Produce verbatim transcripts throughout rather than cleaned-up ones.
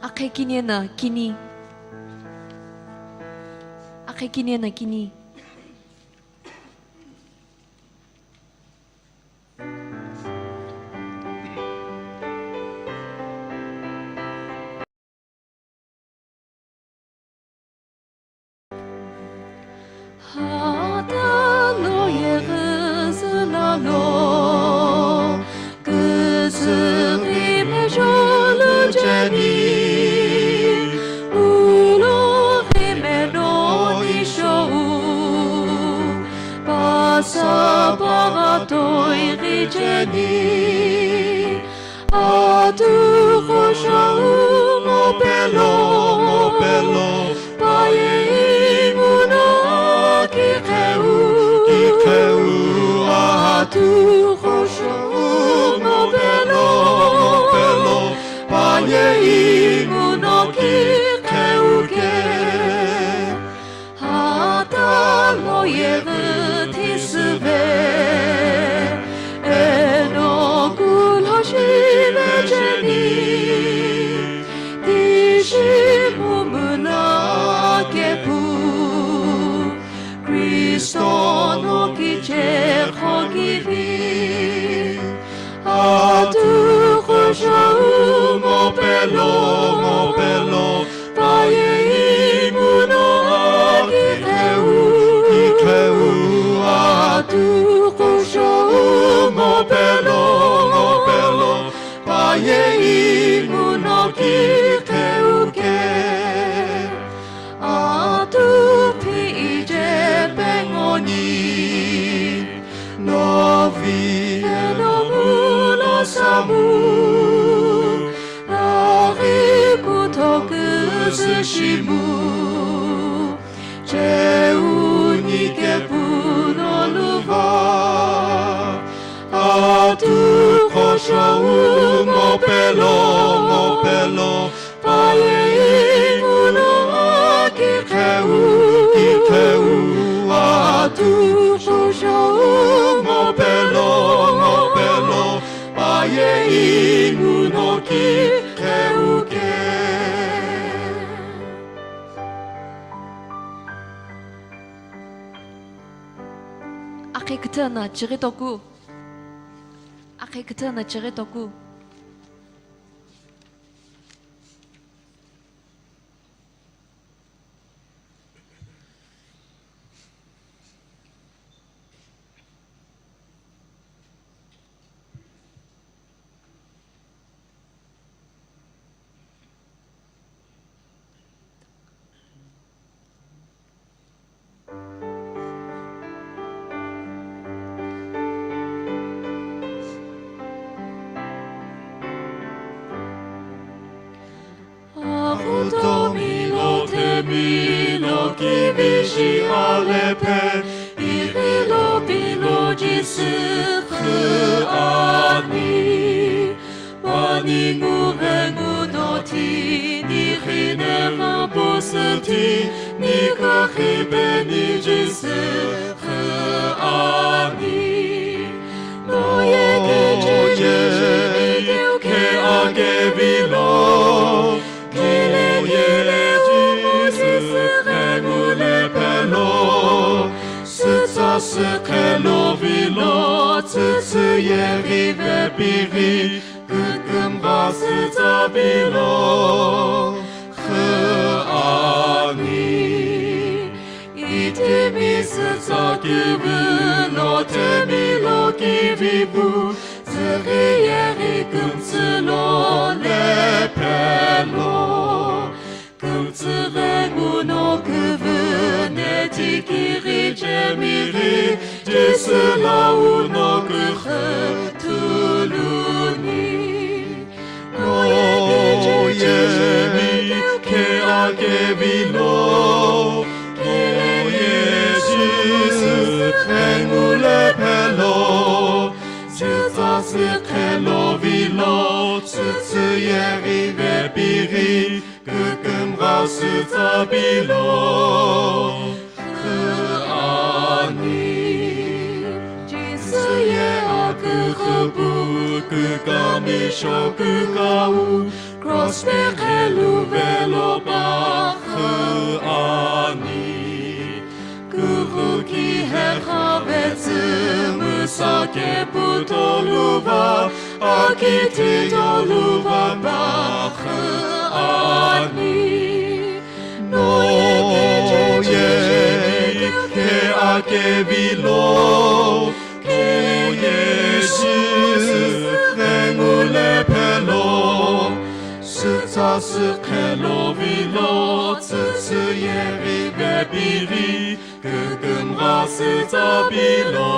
Akhe kini eno kini. Akhe kini eno kini. Hatalo ye küzü lalo, küzü ghi mejolu jeni, ulo ghi menoni shou, pasa paratoi ghi jeni. Atuqho shou ngo pelo, ngo pelo, paye inguno kiqheu, kiqheu. Atuqho shou ngo pelo, ngo pelo, paye inguno kiqheu ke. Hatalo ye küthisüve, eno kulhoshi vecheni, tishi mumula kepu, Kristo no kichekho kivi. Atuqho shou ngo pelo, ngo pelo, paye inguno kiqheu, kiqheu. Atuqho shou ngo pelo, ngo pelo, paye inguno kiqheu ke. Atuphi ije pengoni, novi eno mulo samu, naghi kutho küzü shimu, cheuni kepu no luva. Atuqho shou ngo pelo, ngo pelo, paye inguno kiqheu, kiqheu. Atuqho shou ngo pelo, ngo pelo, paye inguno kiqheu ke. Akhe kütüna chighi toku. Akhe kütüna chighi toku. Aghutomi lo themi lo kivishi alephe, ighi lo pilo Jisü khü ani. Pani ngu ghengu doti, ni ghine ghupu süti, ni kakhi peni Jisü khü ani. No ye kichiji ni keu khe akevilo, kile kile Jisü ghengu le pelo, sütsa sükhelo vilo, tsütsü ye ghi vepighi, kükümgha sütsa vilo khü ani. Itimi sütsa kivilo, themi lo kivipu, tsüghi yeghi kümtsü lo le pelo. Kümtsü ghenguno küvü neti kighi chemighi, Jisü launo kükhü thuluni. No ye kichiji ni keu khe akevilo, kile ye Jisü ghengu le pelo, sütsa sükhelo vilo, tsütsü yeghi vepighi, kükümgha sütsa vilo khü ani. Jisü ye akükhüpu kükami sho kükau, cross pe khelu Khavetsü müsa kepu toluva, akiti toluva pakhu ani. Noye ke akevilo, Kiyesu sükhengule phelo, sütsa sükhelo vilo, tsütsü yeri vepiri, kükümgha sütsa pilo,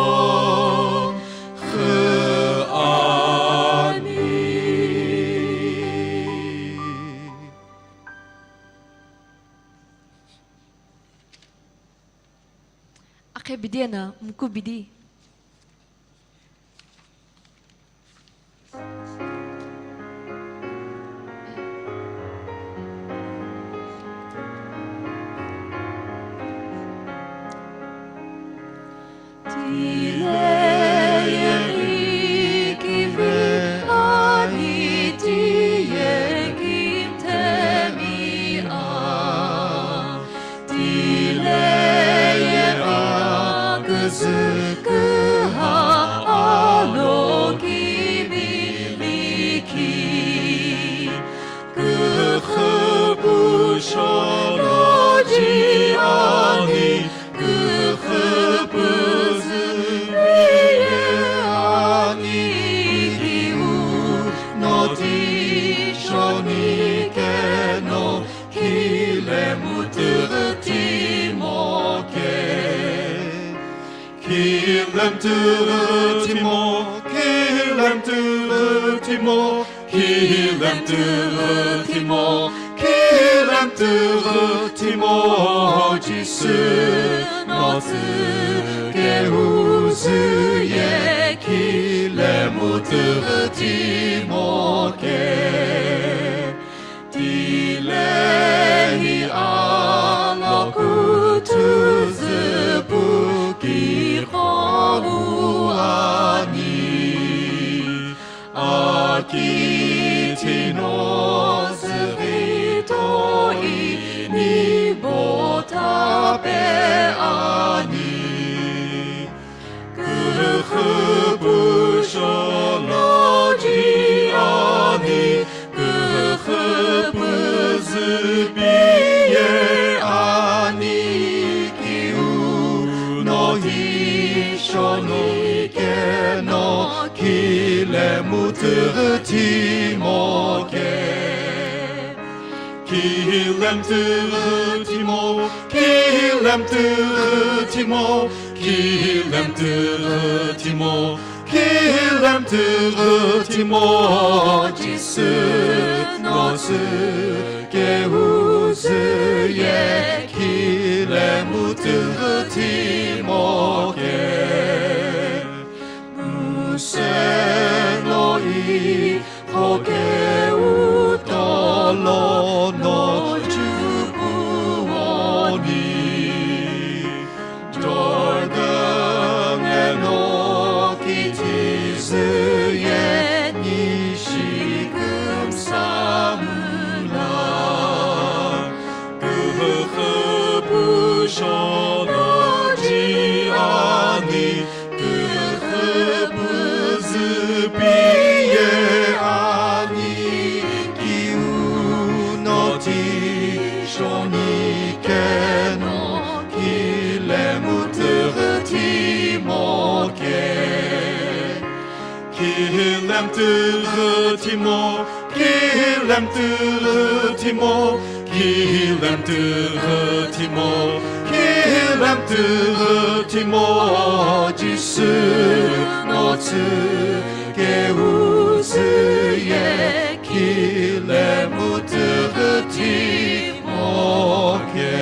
khü ani. Akhe bidi eno, mku bidi. Tileyeghi kive ani tiye kintemi a. Tileye aküzü küha alo kimili ki. Küxü püsho loji ani, küxü püzü viye ani, kiu noti shoni keno, kilemtüghü timo ke. Kilemtüghü timo, kilemtüghü timo, kilemtüghü timo, kilemtüghü timo, Jisü notsü kehuzü ye kilemtüghü timo ke. Tilehi alokutuzü puki qolu ani. Akitino züghito ini botape ani. Küxü püsho loji ani, küxü püzü piye ani, kiu noti shoni keno, kilemtüghü timo ke. Kilemtüghü timo, kilemtüghü timo, kilemtüghü timo, kilemtüghü timo, Jisü notsü kehuzü ye kilemtüghü timo ke. Museno i Hoke utolo no chupuoni, Jordan eno kitizü ye nishi kümsamüla. Küxü püsho loji ani, küxü püzü piye ani, kiu noti shoni keno, kilemtüghü timo ke. Kilemtüghü timo, kilemtüghü timo, kilemtüghü timo, kilemtüghü timo, Jisü notsü kehuzü ye kilemtüghü timo ke.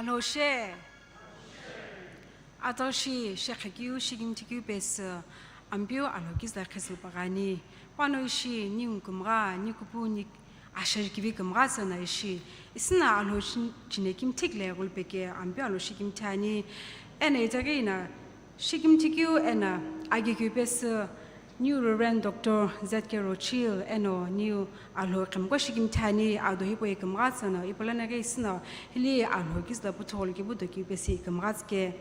Alhou she. Atau shi, shekhe keu, shikimthi keu pesü, Ampeu Alhou kizü la khesü pagani. Pano ishi, ningu kümgha, ni kupu, ni ashaji kivi kümgha sü na ishi. Isina Alhou chin-, chine kimthi kile gulpeke, Ampeu Alhou shikimthi ani. Ena itaghi ina, shikimthi keu ena, agi keu pesü, New Reverend Doctor Z K Rochil, eno New Alhou kümgha shikimthi ani, ado hipau ye kümgha sü na, ipu lono ghi isina, hili Alhou kizü la puthugho lo kipu do keu pesü kümgha tsüke.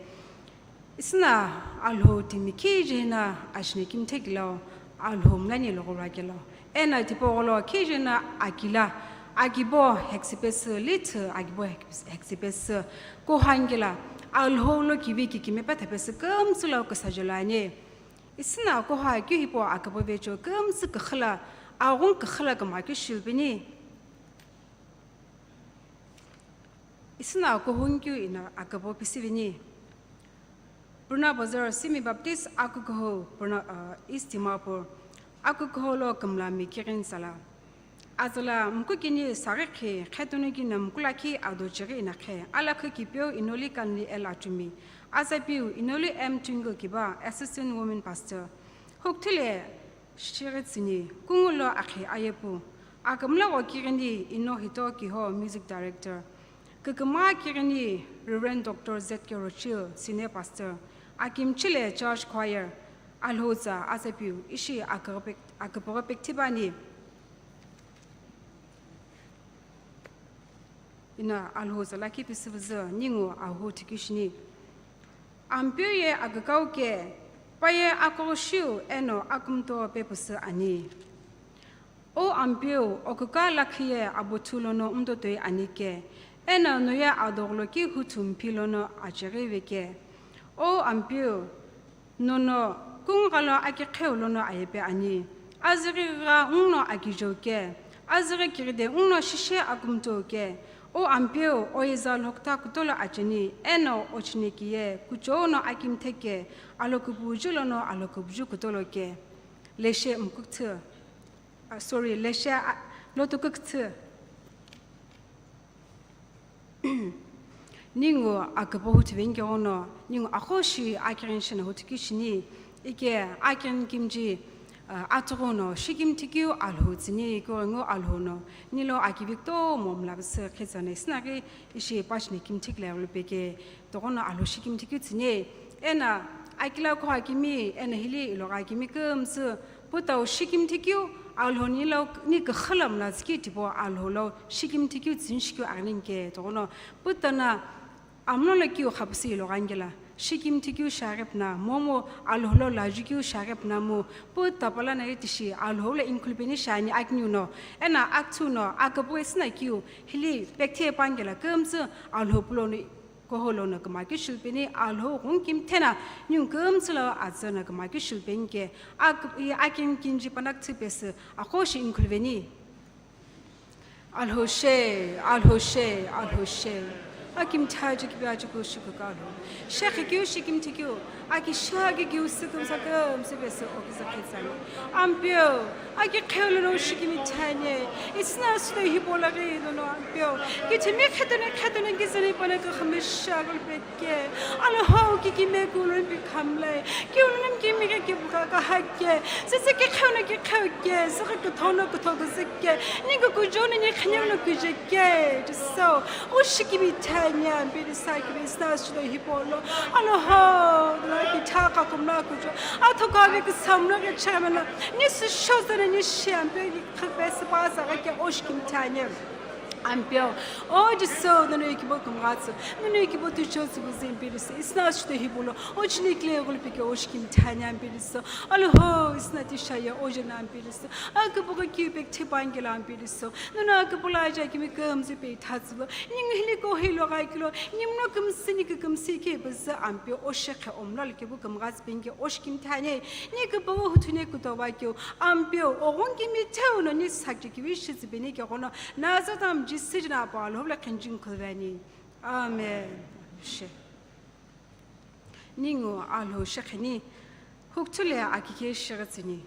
Isina Alhou timi kije na ashine kimthi kilo, Alhou mlani lo gholo kelo. Ena tipau gholo kije na akila, akibo hekisipesü, lithü akibo hekis-, hekisipesü, kuhangila, Alhou lo kivi kikime petha pesü kümsü lo küsa jolani. Isina kuha keu hipau akabo vecho kümsü küxü la, aghungu küxü la küma keu shilpeni. Isina kuhungu keu ina akabo pisiveni. Purna Bazar Simi Baptist Akukuho, Purna, uh, East Dimapur. Akukuho lo kümlami kirin sala. Azala mkukini saghi khe, khetunu kina mkulakhi ado chighi ina khe, alakhu kipeu Inoli Kanli el Achumi, azapiu Inoli M Twinkle Kiba, Assistant Women Pastor. Hukthile Shiritsüni, kungu lo akhi ayepu, akümla gho kighini Ino Hito Kiho music director, kükümgha kighini Reverend Doctor Z K Rochil, senior pastor, akimchile church choir, Alhou tsa azapiu, ishi akügüpek-, aküpüghüpek thipani. Ina Alhou tsa lakhi pisüvüzü, ningu ahu thikishini. Ampeu ye akükau ke, pa ye akoghoshiu eno akumto pepüsü ani. O Ampeu, oküka lakhi ye abuthu lono mtotoi ani ke, eno no ye adogholo ki huthu mphi lono acheghi ve ke. O Ampeu, nono kungugha lo akiqheu lono ayepe ani. Azüghi gha nguno akijeu ke, azüghi kighide nguno shishe akumteu ke. O Ampeu, oiza lhokta kutolo acheni, eno ochine kiye, kuchou no akimthe ke, alokubuju lono alokubuju kutolo ke. Leshe mkukthü. Ah, sorry, leshe, ah, lotukukthü. Ningu aküpüghü huthu veni ke ghono, ningu akhoshi akirin shina huthu kishini, ike akirin kimji, ah, atughuno shikimthi keu Alhou tsüni, kughengu Alhou no, nilo akivi kutomo mlapüsü khitsana isinaghi ishi pachini kimthi kile lupeke, toghono Alhou shikimthi keu tsüni, ena akila kugha kimi, ena hili ilogha kimi kümsü, pütau shikimthi keu, Alhou nilo ni küxü lo mla tsüki tipau Alhou lo shikimthi keu tsüni shikeu aghi nike, toghono pütana amlo lo keu xapüsü ilogha ngila, shikimthi keu shiaghi püna, momu Alhou lo laju keu shiaghi püna mu, pütapala na itishi Alhou lo inkhulupeni shiani akiniu no, ena akithu no, aküpüghi sina keu, hili pekthe pangila kümsü Alhou pulo no, Kuhou lono küma keu shilpeni Alhou ghungu kimthena, ningu kümtsü lo atsü no küma keu shilpeni ke, ak-, i akin kinji panak tsü pesü, akhoshi inkhuluveni. Alhou she, Alhou she, Alhou she. Akimtha ju kipi ajuku shukuka Alhou. Shekhi keu shikimthi keu, aki shagi keu sükümsa kümsü pesü okizakhe tsani. Ampeu, aki qheu lono shikimi thanye, isna sudo hipo laghi lono Ampeu. Kithimi khetene khetene kizani pana kakhami shagul peke. Alhou kikime kulun pi khamle. Ki ulunam kimi ke ki buka ka hakke. Sisi ki qheu na ki qheu ke. Sisi ki thon na ki thon ke. Ni ki kujo ni ni khanyang na kuje ke. Jisu. O shikimi thanya, Ampeu Jisu, akimi isna sudo hipo lo. Alhou, na ki tha kakumla kujo. Atho ka ve ki samna ke chamana. Ni su shozana ni shi Ampeu ki khakbe sipasa ke o shikimi thanya. Ampeu, o Jisu, nono ikibo kumghatsu, nono ikibo tuchotsu buzi Ampeu Jisu, isna sudo hipo lo, o chini kile gulpike o shikimi thanya Ampeu Jisu. Alhou, isna tishaye o jena Ampeu Jisu. Aküpüghi keu pek thipangila Ampeu Jisu. Nono aküpüla aja kimi kümzü pe thatsulo. Ningu hili ko hilo gha kilo. Nimno kümsü ni kükümsü ke püzü Ampeu o shekhe omlal kibu kumghatsu penge o shikimi thanye. Ni küpüghi huthune kutoba keu. Ampeu, oghungu kimi theuno ni sakje kivi shitsü beni ke ghono, Nazareth am Jisu jina pa Alhou la khenjing khulveni. Amen. She. Ningu Alhou shekheni, hukthule akike shighatsini.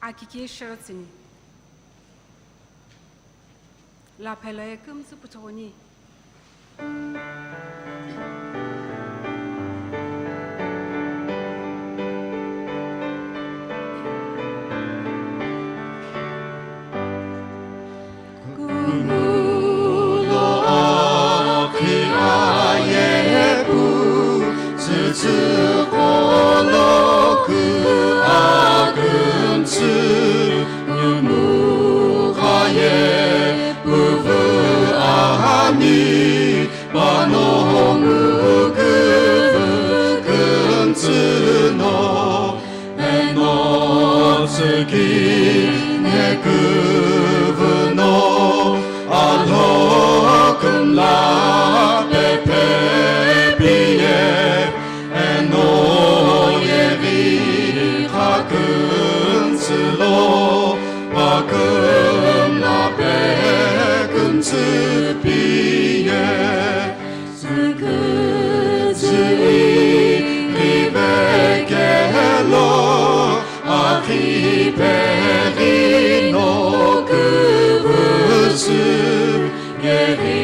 Akike shighatsini. Laphela ye kümtsü puthogho ni. Kumulo akhi aye pu, tsütsü kolo ku akümtsü, ngumu khaye puvu ani, pano mu küvü kümtsü no, eno tsükine küvü no, Alhou kümla pepe piye, eno yeghi kha kümtsü lo, pa kümla pe kümtsü piye. Tsükütsü ighi vekelo, akhi peghi no küvüsü, yeghi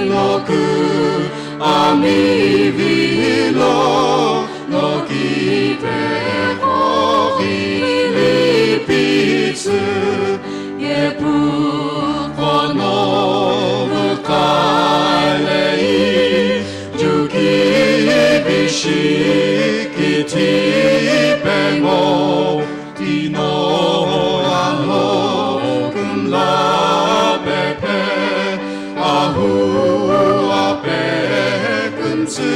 lo ku amivi lo, loki pegho ghi lipitsü, yepu kono vükhale i, juki vishi kiti pengo, tino alo kümla pepe, ahu ape kümtsü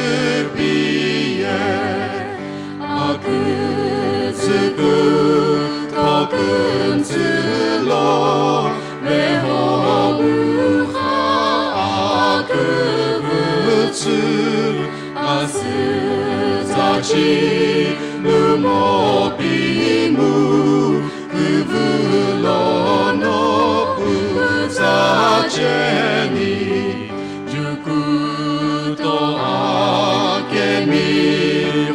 piye. Akütsü kutho kümtsü lo, veho mukha aküvütsü, asütsa chi lumo pimu, küvü lono kutsa cheni. Jukuto akemi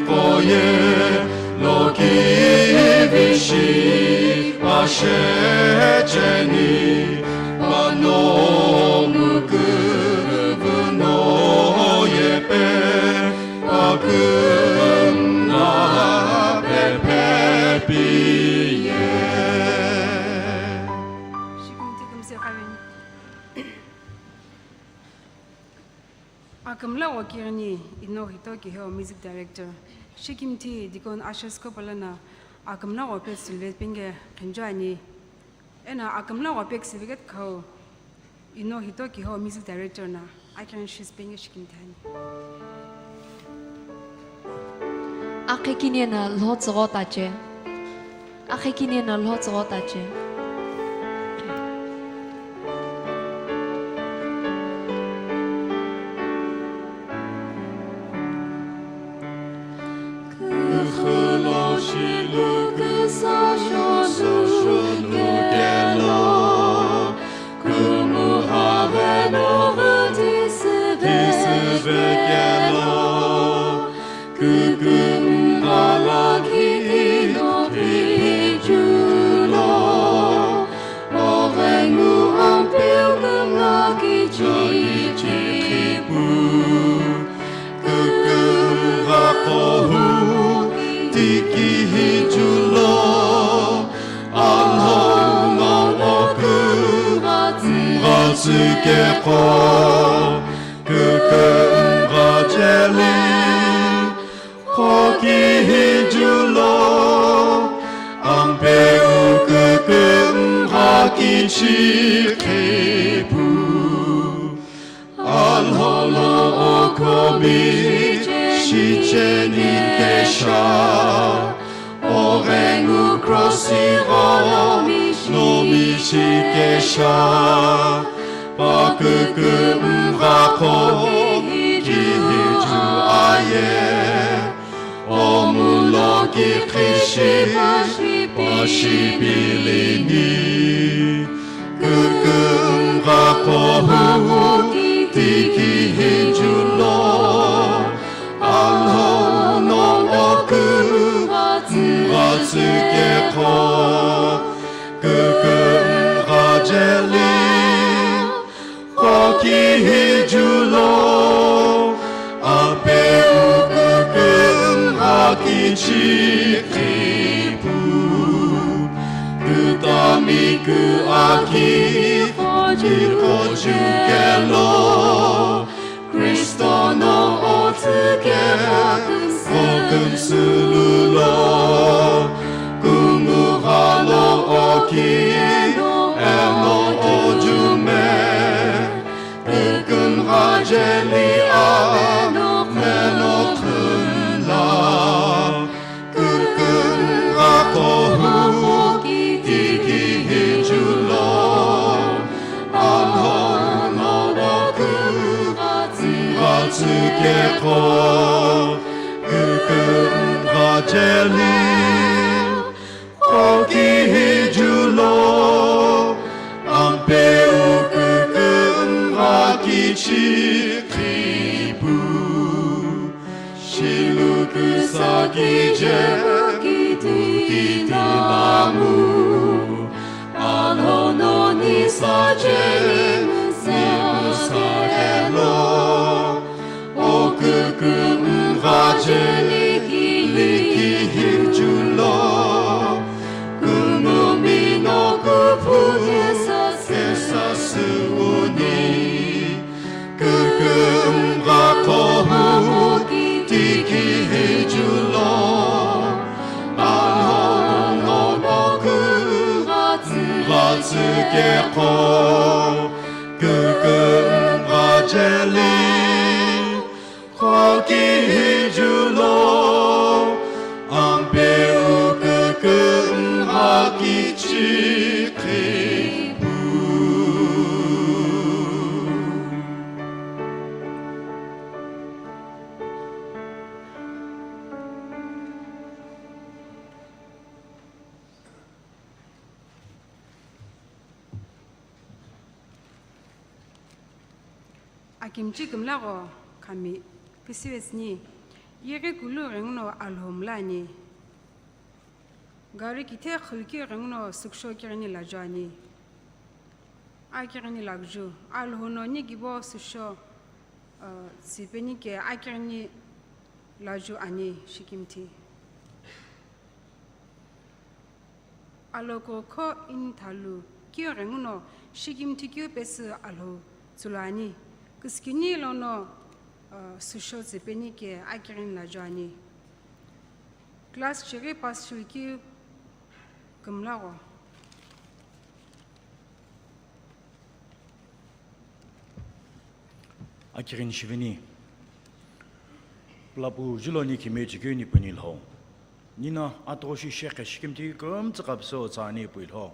koye, loki vishi ashe cheni, pano mu küvü no yepe, pa kümla pepe piye. Shikimthi kümse khaveni. Akümla gho kighini ino hito kiho music director. Shikimthi Deacon Ashes Kopolana akümla gho pet silvet penge khinjo ani. Ena akümla gho pek silvet khau ino hito kiho music director na akhan shis penge shikimthi ani. Akhekine na lho tsügho tache. Akhekine na lho tsügho tache. Kükhülo shilu küsa shonu kelo, kumuha veno vüti süve kelo. Kükümgha lakhi ino phijulo, oghengu ampeu kümgha kichi khipu. Kükümgha kohu tiki hijulo, Alhou no oku mgha tsükekho. Kükümgha jeli, khoki hijulo, ampeu kükümgha kichi khipu. Alhou lo okomi shicheni kesha, oghengu krosi gho nomi shi kesha. Pa kükümgha khoki hiju aye, omulo ki khishi pashi pilini. Kükümgha kohu tiki hijulo, Alhou no oku mgha tsükekho. Kükümgha jeli, Miku aki kochi kochi kelo, Kristo no otsüke okümsülulo, kungugha lo oki eno ojume, kükümgha jeli eno melo khüla. Kükümgha kohu tiki hijulo, Alhou no boku vatsü keko. Kükümgha jeli koki hijulo, ampeu kükümgha kichi kipu. Shilu küsa kije kititi lamu, Alhou no ni saje ni sa kelo, o kükümgha jeli liki hijulo, künumi no küphu kesa süuni. Kükümgha kohu tiki hijulo, Alhou no boku vatsü keko. Kükümgha jeli koki hijulo, ampeu kükümgha kichi kipu. Akimchi kümlagho khami pisiwesüni, yeghi kulu ghenguno Alhou mlani. Gari kithe khulki ghenguno süksho kighini lajuani. Akighini lakju, Alhou no ni kibo süsho, uh, tsipeni ke akighini laju ani shikimthi. Alhou kukho ini thalu keu ghenguno shikimthi keu pesü Alhou tsuluani. Küskini lono, uh, süsho tsipeni ke akighini lajuani. Class chighi pass shilkeu kümlagho. Akighini shiveni. Pulapu julo ni khime chikeu ni puni lho. Nina atoshi shekhe shikimthi kümtsü kapso tsani pui lho.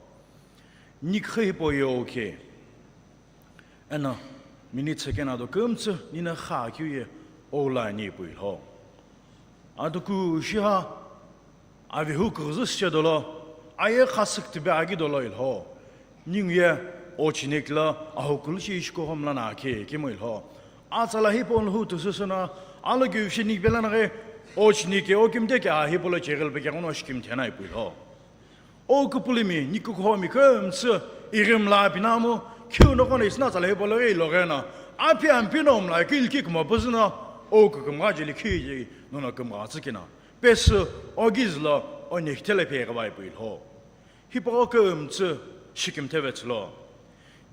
Nikhe hipo yo ke. Eno, minute second ado kümtsü nina kha keu ye ola ani pui lho. Ado ku shiha avehu kuzü sche dolo, aye khasük tibe agi dolo ilho. Ningu ye ochinik la ahokulu shi ishko homla na ke kimo ilho. Atsala hipo lhu tu süsüna, alo keu shinik bela na ge ochinik ke okimde ke a hipo lo chegel be ke ngono shikim thena ipui lho. O kupulimi, nikukhomi kümtsü, ighimla pinamu, khiu noqo no isna tsala hipau lo ghi iloghena, api ampi no mla kilki kümapüzüna, o kükümgha jeli khiji nono kümgha tsükina. Pesü, o gizlo, o nihthele phe ghavai pui lho. Hipau kümtsü, shikimtheve tsülo.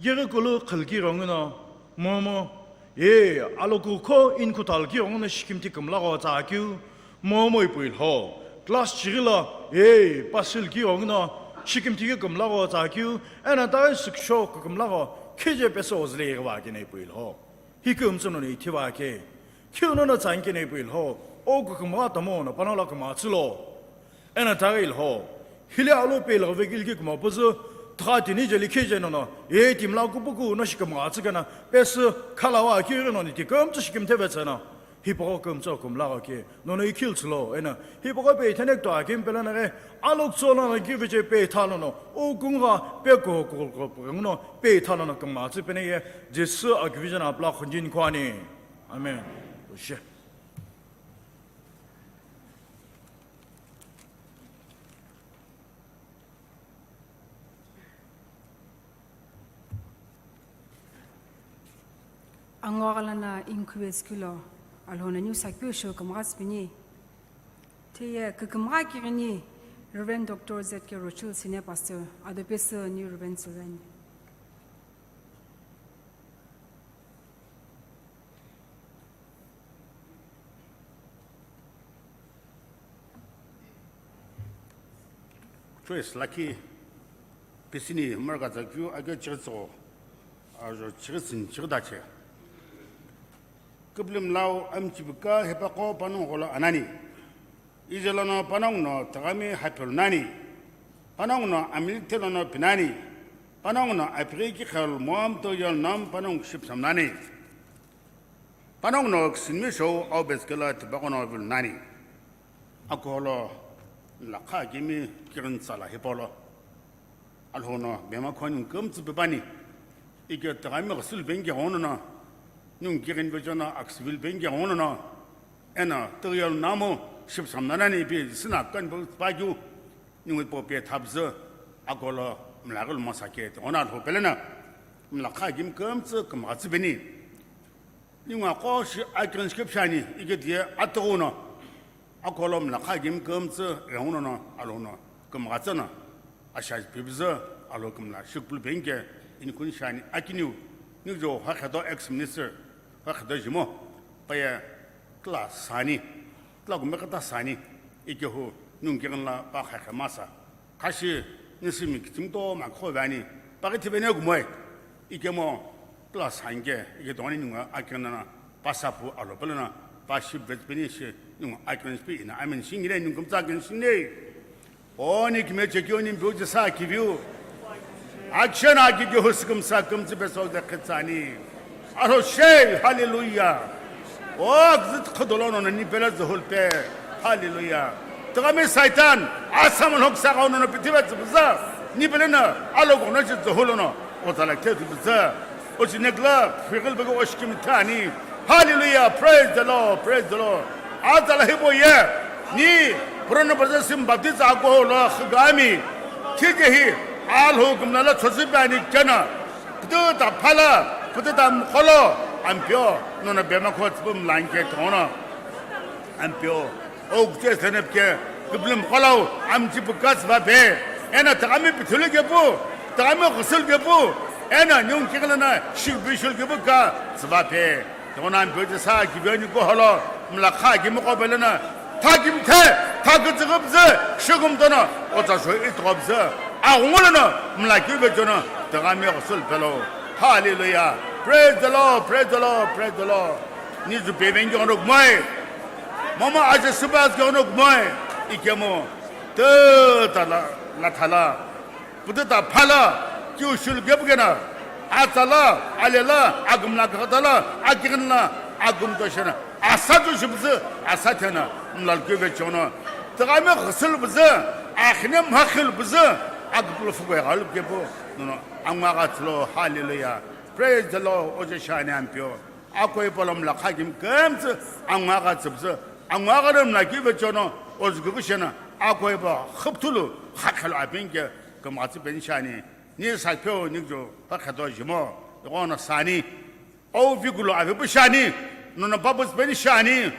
Yeghi kulu khilki ghenguno, momo, ye, aloku kho inkhu talki ghenguno shikimthi kümlagho tsakeu, momo ipui lho. Class chighi lo, ye, pass shilki ghenguno, shikimthi keu kümlagho tsakeu, eno tai süksho kükümlagho, khije peso ozüle ghiva kene ipui lho. Hi kümtsü nono ithiva ke. Khiu nono tsankene ipui lho, o kükümgha tomo no pano lo kümgha tsülo. Eno taghi lho, hile alo pe lho vekilki kümapüzü, tha tini jeli khije nono, ye timla kupuku no shi kümgha tsükena, pesü khalawa kiri nono ti kümtsü shikimtheve tsena. Hipau kümtsü kümlagho ke, nono ikhil tsülo, eno, hipau pe ithene kto akim pela naghe, alok tsola na kiviche pe tha nono, o kungha pe ko ko ko ko no, pe tha nono kümgha tsü pene ye, Jisü akivijana apla khunjin kwani. Amen. Oshe. Angoghalana inkhuve tsükilo, Alhou no niu sakeu shou kümgha tsüpeni. Thiye kükümgha kighini, Reverend Doctor Z K Rochelle Senior Pastor, Adopesü New Reverend Silvani. Choice lakhi pisini marka zakyu agyo chigitso ajo chigisin chigidache. Küblim lau amchibika hepaqo panongu gholo anani. Ijelono panongu no tagami hapelu nani. Panongu no amilitelono pinani. Panongu no apighi kikhel mom to yol nom panongu shipsam nani. Panongu no kisinmi show au beskela tipaqo no vil nani. Akuholo lakha kimi kirin sala hipolo. Alhono bema khoni kümtsü pepani. Ike tagami ghusul bengi hono no. Nung kirin vejono aksvil bengi hono no. Ena tüyal namu shipsam nanani pi sina kan bu pagyu. Nung po pe thabzü. Akolo mlagul masake. Ona lho pelena. Mlakha gim kümtsü kümghatsü beni. Ningu aqo shi akirnshkip shani, ike diye atughuno. Akolom lakha gim kümtsü, reunono, alono, kümghatsana. Asha pibzü, alo kümla, shukpul benke, inikun shani, akiniu, nijo, hakhedo ex-minister, hakhedo jimo, paye, kla sani, kla gumbe kata sani, ike hu, nung kirinla, pa khakhe masa. Khashi nisimi kichimto makho vani, paghi thivene gumoi, ikemo plus hanke, ike tongani nunga akirina na, pasapu alo pelena, pa ship vetsbeni shi nunga akirin spi ina, amen shingire nunga kumtsa akirin shingire. Oni kime cheki oni mbiu jisa kiviu. Action aki ki husikum sa kumtsi beso de khitsani. Aro shei, hallelujah. O, gzit khudolono na ni pele zuhul pe. Hallelujah. Tagami Satan, asam lhok sa gauno no pithive tsubza. Ni pele na, alo gono chi zuhulono. O tala ke tsubza. O chi nekla, figil bego oshkim tani. Hallelujah. Praise the Lord. Praise the Lord. Atala hibo ye. Ni, prono baza sim baptiza ago lo khgami. Thike hi, alhu kumna la chosi bani kena. Pututa phala, pututa mkholo, ampio, nona bema khot bum lanke tono. Ampio, o gute senep ke, kublim kholo, amchi bukas va be. Ena tagami pithulu ke pu, tagami khusul ke pu. Ena nyung kiglana, shil bishul ke pu ka, zva pe. Tona mbe sa kivyeni koholo, mla kha kimqo belena, tha kimthe, tha kitsüghübzü, shugum tono, otsa shoi itghobzü, aghungu lono, mla kivechono, tagami ghusul pelo. Hallelujah. Praise the Lord, praise the Lord, praise the Lord. Nizu peven gyono gmai. Mama aje subas gyono gmai. Ikemo. Te tala, la thala. Pututa phala, kiu shul gebgena, atsala, alela, agumla kakatala, akirinla, agum toshena, asa tu shibzü, asa thena, mlal kebe chono. Tagami ghusul bzü, akhne mhakhil bzü, agpul fugo galu kepo, no, no, angwa gatslo, hallelujah. Praise the Lord, oje shani ampio. Akoi polom la khakim kemtsü, angwa gatsbzü, angwa garum la kibe chono, ozgugu shena, akoi ba, khuptulu, khakhalo apinke, Kümghatsü peni shani, ni sakpheo nikjo, pakheto jimo, iqono sani, au vikulo avepu shani, nono papus peni shani,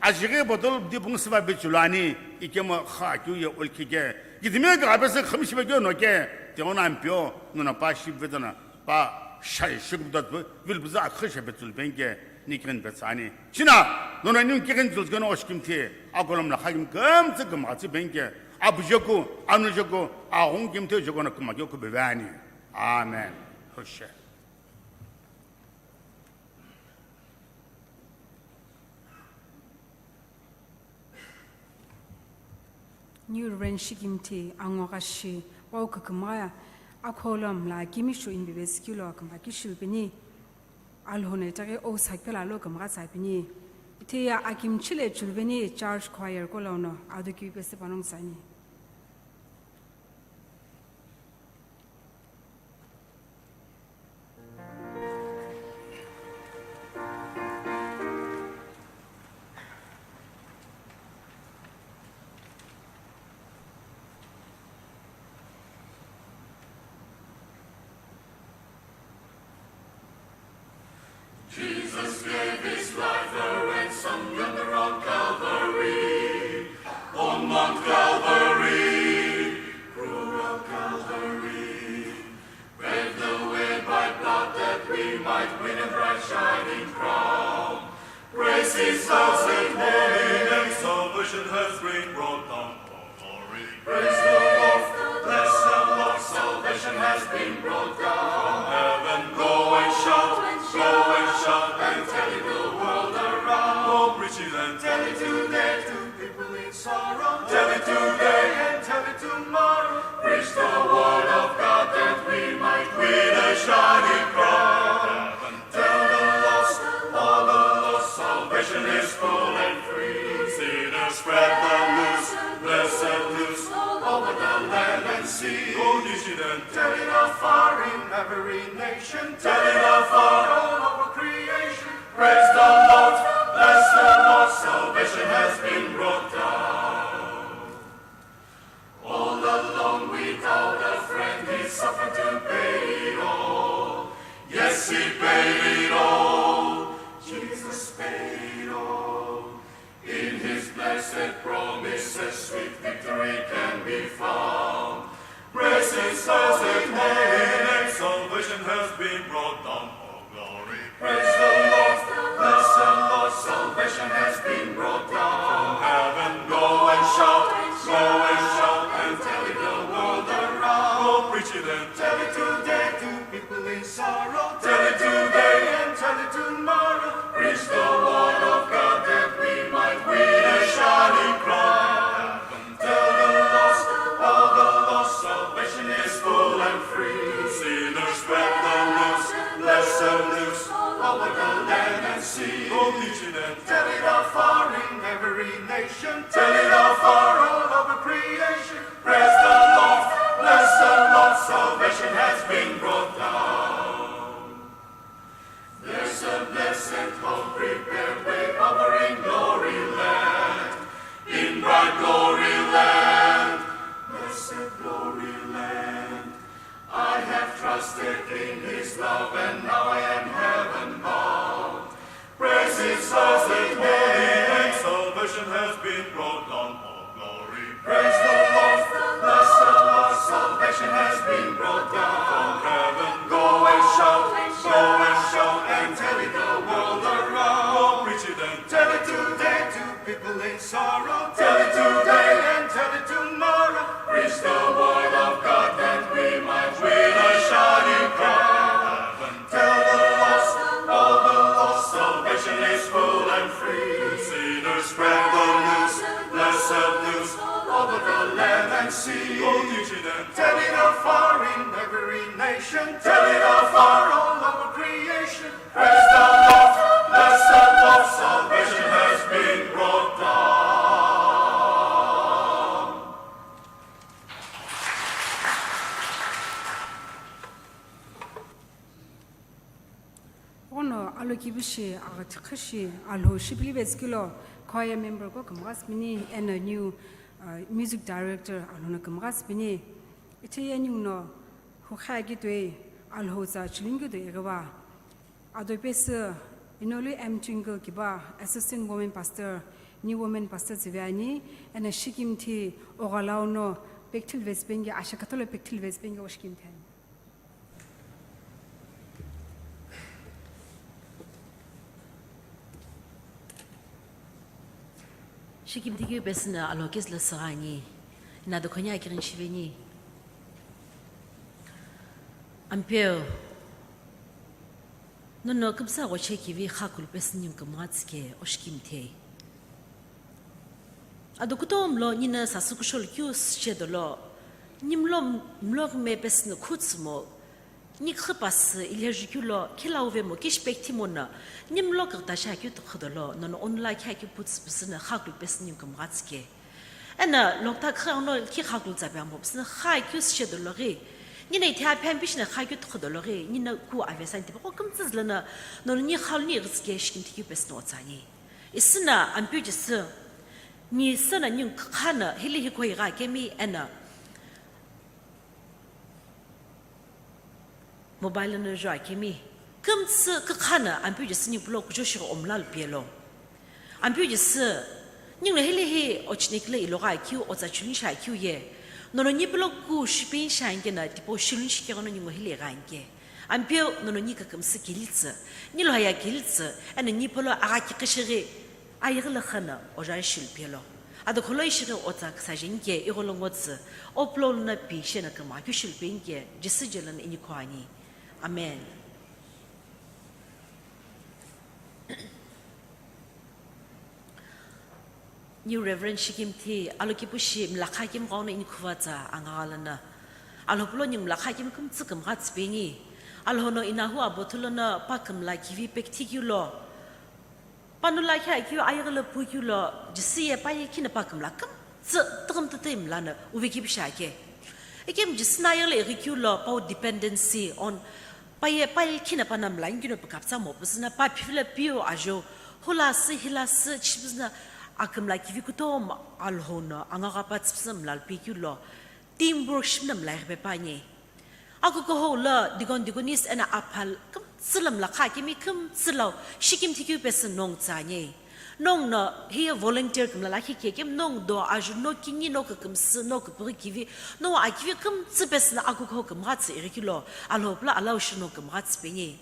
ajighi botol dipung siva bichulani, ikemo kha kyu ye ulkhike, gidime ga apese khamishibe gyo noke, teona ampio, nono pa ship vedana, pa shai shuk dot vilbuza akhashe bechul penke, Nikren betsani. China, nono ning kirin julsgeno oshkimthi, akolom la khagim kümtsü kümghatsü benke, abujoku, anujoku, aghung kimthe jokono kümagyoku bevani. Amen. Hoshe. New Reverend Shikimthi, angwa ghashi, pau kükümgha, akholom la kimishu inbibe sikilo kümgha kishilpeni. Alhona itaghi o sakpela lo kümgha tsapini. Itheya akimchile chulveni church choir kolono ado kiu pese panong tsani. Jesus gave his life a ransom yonder on Calvary. On Mount Calvary, Today and tell it tomorrow. Preach the word of God that we might win a shining crown. Tell the lost, all the lost, salvation is full and free. Sinners, spread the news, blessed news, all over the land and sea. Go teach it and tell it afar in every nation. Tell it afar all over creation. Praise the Lord, bless the Lord, salvation has been brought down. All alone without a friend, he suffered to pay it all. Yes, he paid it all. Jesus paid it all. In his blessed promises, sweet victory can be found. Praise his blessed holy name, salvation has been brought down. Oh, glory. Praise the Lord, bless the Lord, salvation has been brought down. From heaven, go and shout, go and shout, and tell it the world around. Go preach it and tell it today to people in sorrow. Tell it today and tell it tomorrow. Preach the word of God that we might win a shining crown. Tell the lost, all the lost, salvation is full and free. Sinners, spread the news, blessed news, all over the land and sea. Go teach it and tell it afar in every nation. Tell it afar all over creation. Praise the Lord, bless the Lord, salvation has been brought down. There's a blessed hope prepared way over in glory land, in bright glory land, blessed glory land. I have trusted in his love and now I am heaven bound. Praise his holy name, salvation has been brought down. Oh, glory. Praise the Lord, bless the Lord, salvation has been brought down. From heaven, go and shout, go and shout, and tell it the world around. Go preach it and tell it today to people in sorrow. Tell it today and tell it tomorrow. Preach the word of God that we might win a shining crown. Tell the lost, all the lost, salvation is full and free. Sinners, spread the news, blessed news, all over the land and sea. Go teach it and tell it afar in every nation. Tell it afar all over creation. Praise the Lord, bless the Lord, salvation has been brought down. Ono alokivishi aghathi khashi Alhou shipilivetsükelo choir member ko kümgha sipini eno new, uh, music director Alhou no kümgha sipini. Ithi ye ninguno hukha keu toi Alhou tsa chilungu toi ighiva. Ado pesü Inolu M Twinkle kiba assistant women pastor, new women pastor tsivi ani, eno shikimthi Oghalau no pekthil vesipeni ke, asha katholo pekthil vesipeni ke oshikimthi ani. Shikimthi keu pesü no Alhou kizü lo sügha ani, eno ado khoni akighini shiveni. Ampeu, nono kümsa ghochekeu kha kulu pesü ningu kümgha tsike oshikimthi. Ado kutomo lo ningu sasü kushou keu süche dolo, nimlo mlo kime pesü no khutsümo, nikhu pasü ilhejukeu lo, khilau vemo, kishi pekthimo no, nimlo kükta shi akeu tükhü dolo, nono onula khi akeu putsü pesü no kha kulu pesü ningu kümgha tsike. Eno lokta khagha no khi kha kulu tsa pe ambo pesü no kha keu süche dolo ghi, ningu ithi aphi ambishi no kha keu tükhü dolo ghi, ningu ku avesa ani tipaqo kümtsü zülo no, nono ni kha lu ni ghitsike shikimthi keu pesü no otsa ani. Isü no Ampeu Jisü, ni sü no ningu kükha no hili hikoi gha kemi eno mobile no jo akemi. Kümtsü kükha no Ampeu Jisü ningu pulo kujo shighi omla lu piyelo. Ampeu Jisü, ningu hili hi ochnikle ilogha keu, otsa chilun shi akeu ye. Nono ni pulo ku shipeni shi anke no, tipau shilun shi keghono ningu hili gha anke. Ampeu, nono ni kükümsü kilitsü, ni loya kilitsü, eno ni pulo agha kiqi shighi, ayeghi lo khano oja shilu piyelo. Ado kholo ishighi otsa küsa jenike, igho lo ngotsü, o pulo luna pi sheno kümgha keu shilu penike, Jisü je lono inikho ani. Amen. New Reverend Shikimthi, Alokipushi mlakha kimiqo no inikhuva tsa angagha lono. Alhou pulo ningu mlakha kimi kümtsü kümgha tsüpeni. Alhou no inahu abothu lono pa kümla kivi pekthi keu lo. Panu lakhi akeu ayeghi lo pu keu lo, Jisü ye pa ye khino pa kümla kümtsü tüghüm tütü mla no uve kivi shi ake. Ikemu Jisü no ayeghi lo ighi keu lo, pau dependency on, pa ye pa ye khino pa no mla inikeu no pükapütsa mo püzü no pa phivilo piu ajo, hula sü, hila sü, chipüzü no akümla kivi kutomo Alhou no angagha pa tsüpüzü no mla lo pi keu lo, teamwork shimno mla ighipe pa ani. Akukuhou lo deacon, deaconess eno apha kümtsü lo mlakha kimi kümtsü lo shikimthi keu pesü nongu tsa ani. Nongu no hiye volunteer kümla lakhi keu kemu nongu do aju no kini, no kükümsü, no küpüghü kivi, no akivi kümtsü pesü no akukuhou kümgha tsü ighi keu lo, Alhou pulo allow shi no kümgha tsüpeni.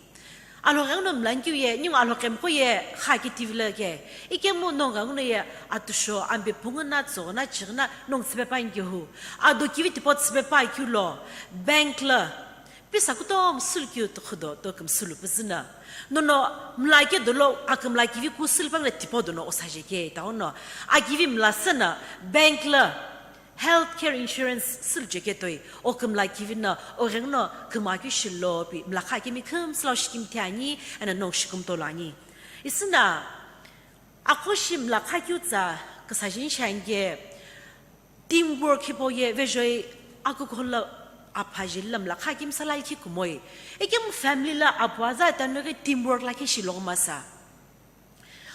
Alhou ghenguno mla inikeu ye, ningu Alhou kemqo ye kha kitivi lo ke. Ikemu nongu ghenguno ye atüsho, ambe pungu no, tsügho no, chighi no nongu tsüpe pa ani kehu. Ado kivi tipau tsüpe pa keu lo, bank lo pisa kutomo sülu keu tükhüdo to kümsü lu püzü no. Nono mla ke dolo akümla kivi ku sülu pa mla tipau dono osaje ke, tao no akivi mla sü no bank lo health care insurance sülu cheke toi, o kümla kivi no, o ghenguno kümgha keu shi lo pi mlakha kimi kümtsü lo shikimthi ani, eno nongu shi kümtolo ani. Isü no, akhoshi mlakha keu tsa küsajeni shi ani ke, teamwork hipau ye vejoi akukuhou lo apha jeli lo mlakha kimi sala ikhi kumoi. Ikemu family lo apu aza tano ghi teamwork lakhi shi lo masa.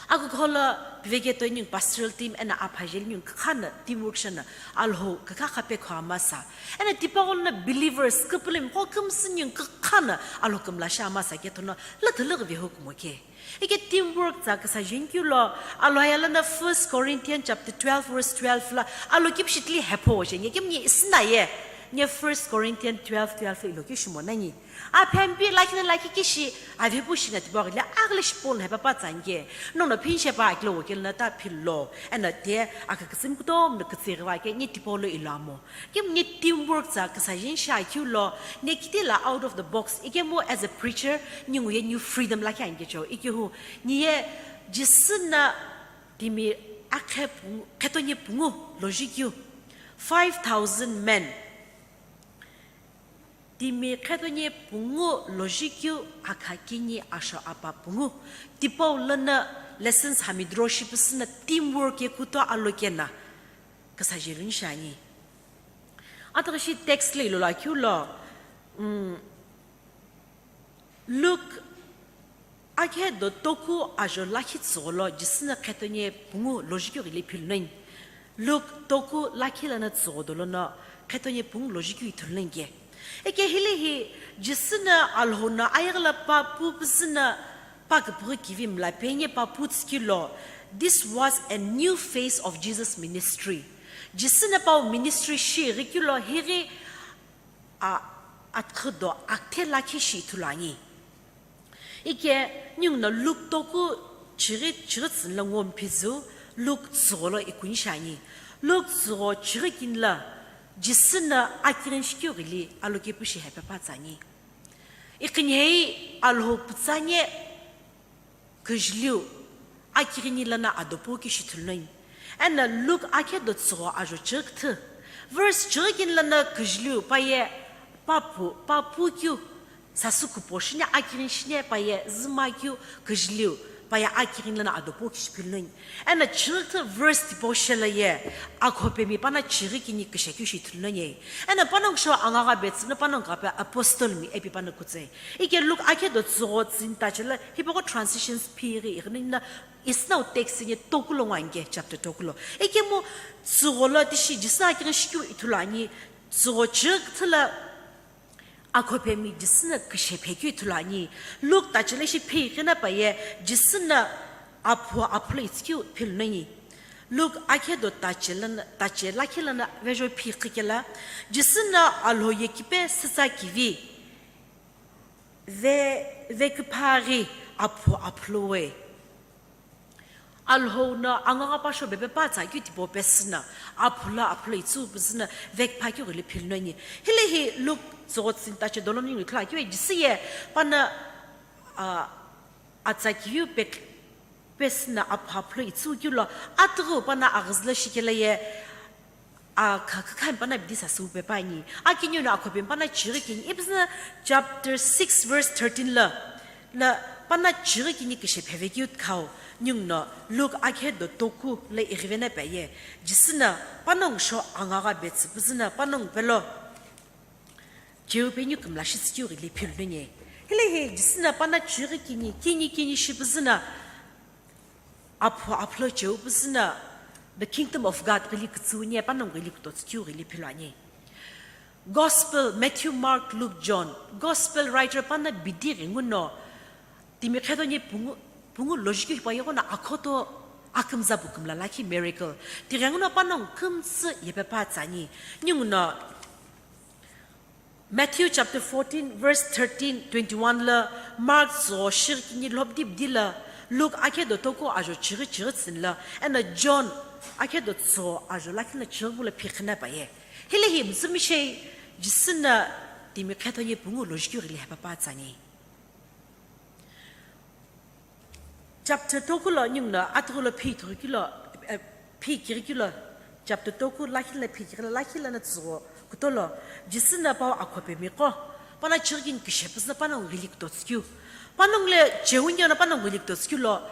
Akukuhou lo piveke toi ningu pastoral team eno apha jeli ningu kükha no teamwork shi no Alhou kükha kha pekhoa masa. Eno tipaqo lono believers küpülümi qo kümsü ningu kükha no Alhou kümla shi masa ke thono lüthülüghi vehu kumo ke. Ike teamwork tsa küsajeni keu lo, Alhou ye lono First Corinthians chapter twelve verse twelve lo Alokipushi tili hepho jeni, ikemu ni isü no ye, ni First Corinthians twelve twelve lo ilo keu shi mo nani. Aphi ambi lakhi no lakhi kishi, avepu shi no tipau ghili aghili shi Paul no hepa pa tsa ani ke. Nono phinishe pa akilo wo kelo no ta philo. Eno te akükütsümi kutomo no kütsüghi va ke ni tipau lo ilo amo. Ikemu ni teamwork tsa küsajeni shi akeu lo, ni kiti lo out of the box. Ikemu as a preacher, ningu ye new freedom lakhi ani kecho. Ikehu, ni ye Jisü no timi akhe pungu, khetoni pungu loji keu, five thousand men. Timi khetoni pungu loji keu akha kini asho apa pungu. Tipau lono lessons hami draw shi püsü no teamwork ye kuto aloke no küsajelu ni shi ani. Ataghi shi text lo ilo lo akeu lo, mm, Luke akhe do toku ajo lakhi tsügho lo Jisü no khetoni pungu loji keu ghili philunoni. Luke toku lakhi lono tsügho dolo no khetoni pungu loji keu ithulunoni ke. Ike hile hi Jisü no Alhou no ayeghi lo pa pu püzü no pa küpüghü kivi mla peni pa pu tsü keu lo, this was a new phase of Jesus' ministry. Jisü no pau ministry shi ighi keu lo highi a, atükhüdo akithe lakhi shi ithulu ani. Ike ningu no Luke toku chighi, chighi tsüni lo ngo mphizü Luke tsügho lo ikuni shi ani. Luke tsügho chighi kini lo Jisü no akighini shikeu ghili alokipushi hepe pa tsa ani. Iqinhei Alhou pütsanye küjüliu akighini lono adopu kishi ithulunoni. Eno Luke akhe do tsügho ajo chighi küthü, verse chighi kini lono küjüliu pa ye pa pu, pa pu keu sasü kupo shine akighini shine pa ye züma keu küjüliu pa ye akighini lono adopu kishi philunoni. Eno chighi küthü verse tipau shelo ye akhopemi pano chighi kini küshe keu shi ithulunoni. Eno panongu sho angagha betsü no panongu ghape apostle mi epi pano kutsei. Ike Luke akhe do tsügho tsüni tache lo hipaqo transitions phighi ighi nani no isü no text ni toku lo ngo ani ke chapter toku lo. Ikemu tsügho lo tishi Jisü akighini shikeu ithulu ani, tsügho chighi küthü lo akhopemi Jisü no küshe phe keu ithulu ani. Luke tache lo ishi phighi no pa ye Jisü no aphu aphulo itsü keu philunoni. Luke akhe do tache lono, tache lakhi lono vejoi phighi kelo, Jisü no Alhou ye kipe sütsa kivi ve, veküpha ghi aphu aphulo we. Alhou no angagha pa sho bepe pa tsa keu tipau pesü no aphulo aphulo itsü püzü no veküpha keu ghili philunoni. Hile hi Luke tsügho tsüni tache dolo ningu ithulu akeu ye Jisü ye pano, a, atsa kiu pek pesü no aphu aphulo itsüu keu lo, atughu pana aghüzü lo shikelo ye, a, kha-, kha-, khami pana bidi sasü wu pe püani. Akiniu no akhopemi pana chighi kini, ipisü no chapter six verse thirteen lo, lo pana chighi kini kishe pheve keu khau, ninguno Luke akhe do toku lo ighivena pe ye, Jisü no panongu sho angagha betsü püzü no panongu pelo cheu peni kümla shitsü keu ghili philu nani. Hile hi Jisü no pana chighi kini, kini, kini shi püzü no aphu, aphulo cheu püzü no the kingdom of God ghili kütsüu ni panongu ghili kutotsü keu ghili philu ani. Gospel, Matthew, Mark, Luke, John, Gospel writer pana bidi ghenguno timi khetoni pungu, pungu logic hipau ye ghono akhoto akümza pu kümla lakhi miracle. Tighenguno panongu kümtsü yepe pa tsü ani. Ninguno Matthew chapter fourteen, verse thirteen, twenty-one lo, Mark tsügho shighi kini lhobdip di lo, Luke akhe do toku ajo chighi chighi tsüni lo, eno John akhe do tsügho ajo lakhi lo chighi pu lo phiqhina pa ye. Hile hi mütsümishei Jisü no timi khetoni pungu logic keu ghili hepe pa tsü ani. Chapter toku lo ninguno atughu lo phi ithughu keu lo, eh, phi ikighi keu lo, chapter toku lakhi lo phi ikighi lo, lakhi lono tsügho kuto lo, Jisü no pau akhopemiqo, pana chighi kini kishe püzü no panongu ghili kutotsü keu. Panongu lo cheu nino panongu ghili kutotsü keu lo,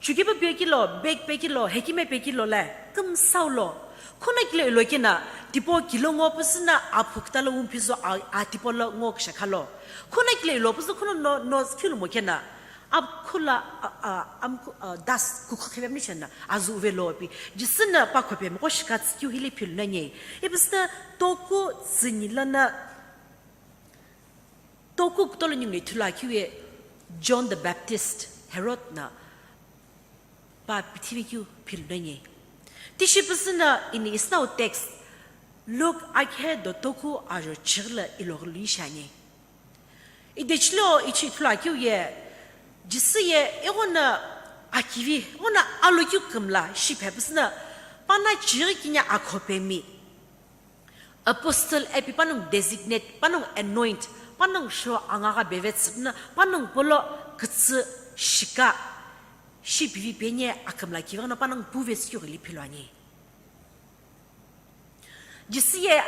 chukepu pe keu lo, bag pe keu lo, hekime pe keu lo le, kümsau lo. Khunakile ilo keno, tipau kilo ngo püzü no aphu küta lo wu phizo a, a tipau lo ngo kishakha lo. Khunakile ilo püzü khuna no, no skhilu mo keno, Akhula, a, a, amkhu, a, das kukhu khivemni shena, azu uve lo pi. Jisü no pa khopemiqo shikatsü keu hile philu nani. Ipisü no toku tsüni lono, toku kuto lo ninguno ithulu akeu ye John the Baptist, Herod no pa pithive keu philu nani. Tishi püzü no ini isnau text, Luke akhe do toku ajo chighi lo ilo ghili shi ani. Idechilo ichi ithulu akeu ye, Jisü ye ighono akivi, ighono alo keu kümla shiphe püzü no, pana chighi kini akhopemi, apostle ipi panongu designate, panongu anoint, panongu sho angagha bevetsü püzü no, panongu polo kütsü shika, shipivi peni akümla kivi ghono panongu puvetsü keu ghili philu ani. Jisü ye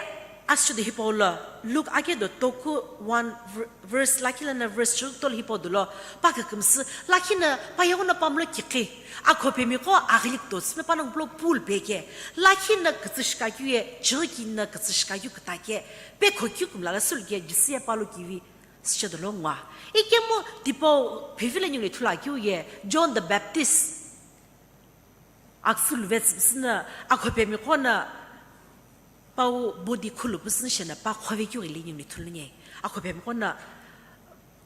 asüdo hipau lo, Luke akhe do toku one ver-, verse lakhi lono verse chighi kuto lo hipau dolo, pa kükümsü, lakhi no pa ye ghono pa mlo kikhi, akhopemiqo aghili kutotsü no panongu polo pulu pe ke, lakhi no kütsü shika keu ye, chighi kini no kütsü shika keu küta ke, pe kho keu kümla lo sülu ke, Jisü ye pa alo kivi süche dolo ngwa. Ikemu tipau phevi lo ninguno ithulu akeu ye, John the Baptist, Aksü luvetsü püsü no, akhopemiqo no, pau body khulu püsü no shena pa khove keu ghili ninguno ithulu nge. Akhopemiqo no,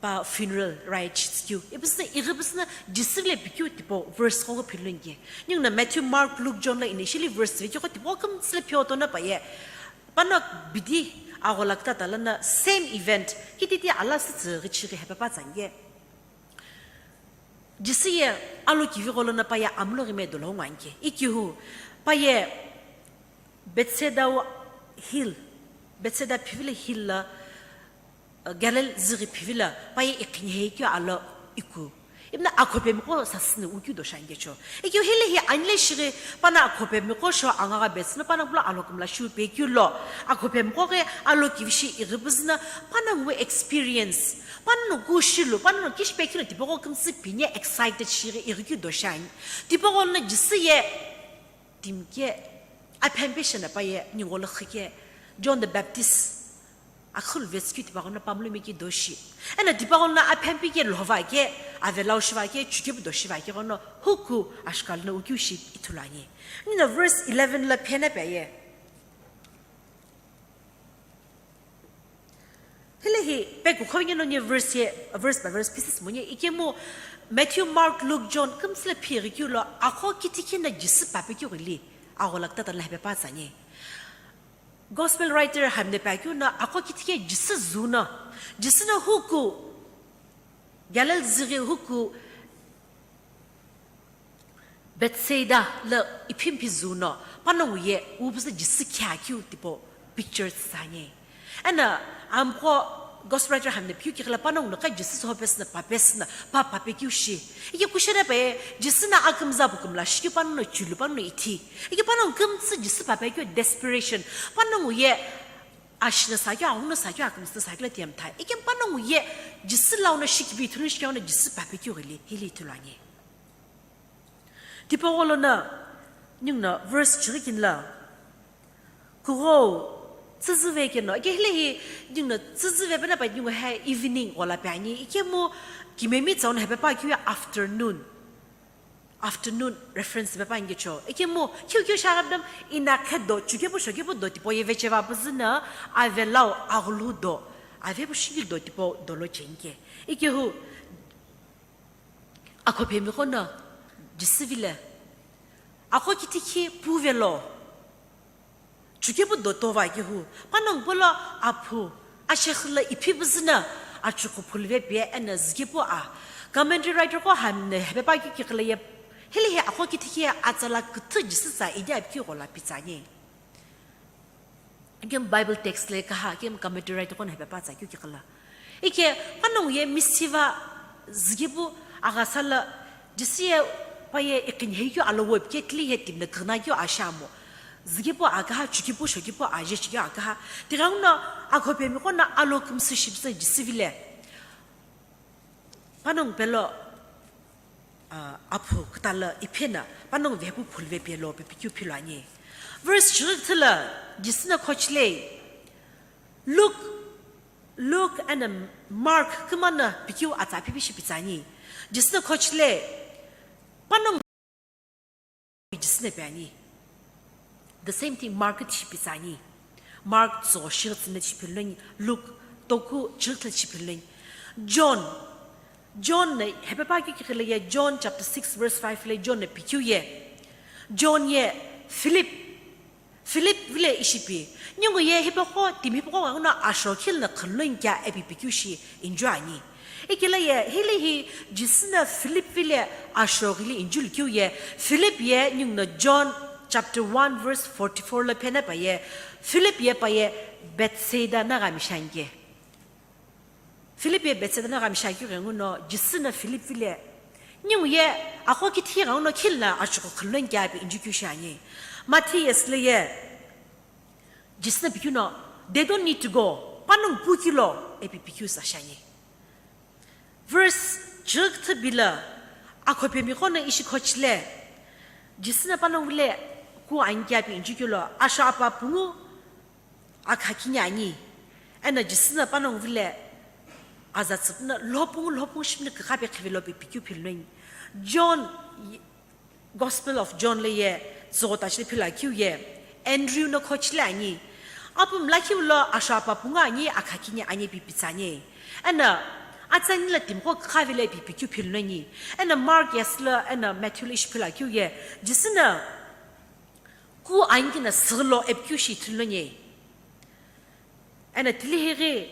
pa funeral rite shitsü keu. Ipüsü no, ighi püsü no, Jisü le pikeu tipau verse qo philu nge. Ninguno Matthew, Mark, Luke, John lo initially verse ve keu qo tipau kümtsü le phio tono pa ye. Pano bidi aghola kütata lono same event, kititi ala sütsü ghichighi hepe pa tsa nge. Jisü ye alo kivi gholo no pa ye amlo ghi me dolo ngwa nge. Ikihu, pa ye Bethsaida hill, Bethsaida phivilo hill lo, uh, Galilee züghi phivilo, pa ye iqhinihe keu alo iku. Ipi no akhopemiqo sasü no wu keu dosha nge cho. Ikihu hile hi anile shighi pano akhopemiqo sho angagha betsü no pano pulo alo kümla shu pe keu lo. Akhopemiqo ghi alo kivi shi ighi püzü no pano ngu experience. Pano no ku shilu, pano no kishi pe keu lo tipaqo kümtsü pini excited shighi ighi keu dosha ani. Tipaqo no Jisü ye timi ke aphenpe shena pa ye ningu lo khike John the Baptist akhulu vetsü keu tipaqo no pamlo miki doshi. Eno tipaqo no aphenpe ke lhova ke, avelau shiva ke, chukepu doshiva ke ghono huku ashkal no wu keu shi ithulu ani. Nino verse eleven lo phena pa ye. Hile hi, pe kukho nge no nye verse ye, verse by verse pieces mo nye, ikemu Matthew, Mark, Luke, John, kümtsü le phighi keu lo, akho kitikhi no Jisü pa pe keu ghili, aghola kütata lo hepe pa tsa nye. Gospel writer hamne pa keu no, akho kitikhi Jisü zu no, Jisü no huku, Galilee züghi huku, Bethsaida lo iphimpi zu no, panongu ye wu püzü Jisü khe akeu tipau picture tsü sa nye. Eno amqo Gospel writer hami no pikeu kighi lo panongu no ghi Jisü sü hopesü no papesü no pa papekeu shi. Ike kushena pe Jisü no akümza pukümla shikeu panongu no chulu panongu no ithi. Ike panongu kümtsü Jisü papekeu desperation. Panongu ye ashi no sakeu, aghu no sakeu, akümtsü no sakeu lo tiyemthai. Ike panongu ye Jisü lau no shikibi ithulu shikeu no Jisü papekeu ghili hili ithulu ani. Tipaqo lono ninguno verse chighi kini lo. Kughou tsüzüve keno. Ike hile hi ninguno tsüzüve pena pa ningu he evening ghola pe ani. Ikemu kimemi tsauna hepe pa kiu afternoon. Afternoon reference hepe pa ani kecho. Ikemu kiu kiu shagabdam ina khe do, chukepu shokepu do tipau ye vecheva püzü no avelau aghulu do. Avepu shikeu do tipau dolo chenike. Ikehu Akhophemiqo no Jisü vilo, aqo kithi khi pu velo, chukepu do tova kehu, panongu polo aphu, ashexü lo iphi püzü no, achuqu phuluve pie eno zükepu a. Commentary writer qo hami no hepe pa keu kighi lo ye, hile hi aqo kithi khi atsala küthü Jisü tsa idi apikeu ghola pitsani. Ikemu Bible text lo kaha, ikemu commentary writer qo no hepe pa tsa keu kighi lo. Ike panongu ye mishiva zükepu aghasa lo Jisü ye pa ye iqinhe keu alo wo pike tili he timi no küna keu ashamo. Zükepu akaha, chukepu shokepu aje chikeu akaha. Tighenguno akhophemiqo no alo kümsü shi püzü Jisü vilo. Panongu pelo, ah, aphu kütalo iphe no, panongu vepu phuluve pie lo pe pikeu philo ani. Verse chighi küthü lo, Jisü no khochile, Luke, Luke eno Mark kümano pikeu atsa phipi shi pitsani. Jisü no khochile, panongu Jisü no pe ani. The same thing Mark tishi pitsani. Mark tsügho shighi tsüni tishi philuni, Luke toku chighi tsüni tishi philuni. John, John no hepe pa keu kighi lo ye John chapter six verse five lo John no pikeu ye. John ye Philip, Philip vilo ishi pi. Ningu ye hipaqo timi hipaqo ghenguno asho khilo no khuluni kea ipi pikeu shi inju ani. Ikelo ye, hile hi Jisü no Philip vilo asho ghili injulu keu ye, Philip ye ninguno John chapter one verse forty-four lo phena pa ye, Philip ye pa ye Bethsaida no ghami shi ani ke. Philip ye Bethsaida no ghami shi akeu ghenguno, Jisü no Philip vilo, ningu ye aqo kithi ghenguno khilo no achuqu khuluni kea ipi inju keu shi ani. Matthias lo ye, Jisü no pikeu no, they don't need to go. Panongu pu keu lo, ipi pikeu sa shi ani. Verse chighi küthü bilo, akhophemiqo no ishi khochile, Jisü no panongu vilo ku ani kea ipi inju keu lo, asho apa pungu akha kini ani. Eno Jisü no panongu vilo aza tsüpü no lhopungu, lhopungu shipu no kükha pe khive lo pe pikeu philuni. John Gospel of John lo ye tsügho tachi lo philo akeu ye, Andrew no khochile ani. Apu mlakeu lo asho apa pungu ani, akha kini ani ipi pitsani. Eno atsani lo timiqo kükha vilo ipi pikeu philuni. Eno Mark yesü lo, eno Matthew lo ishi philo akeu ye, Jisü no ku ani kino süghülo ipi keu shi ithuluni. Eno tili highi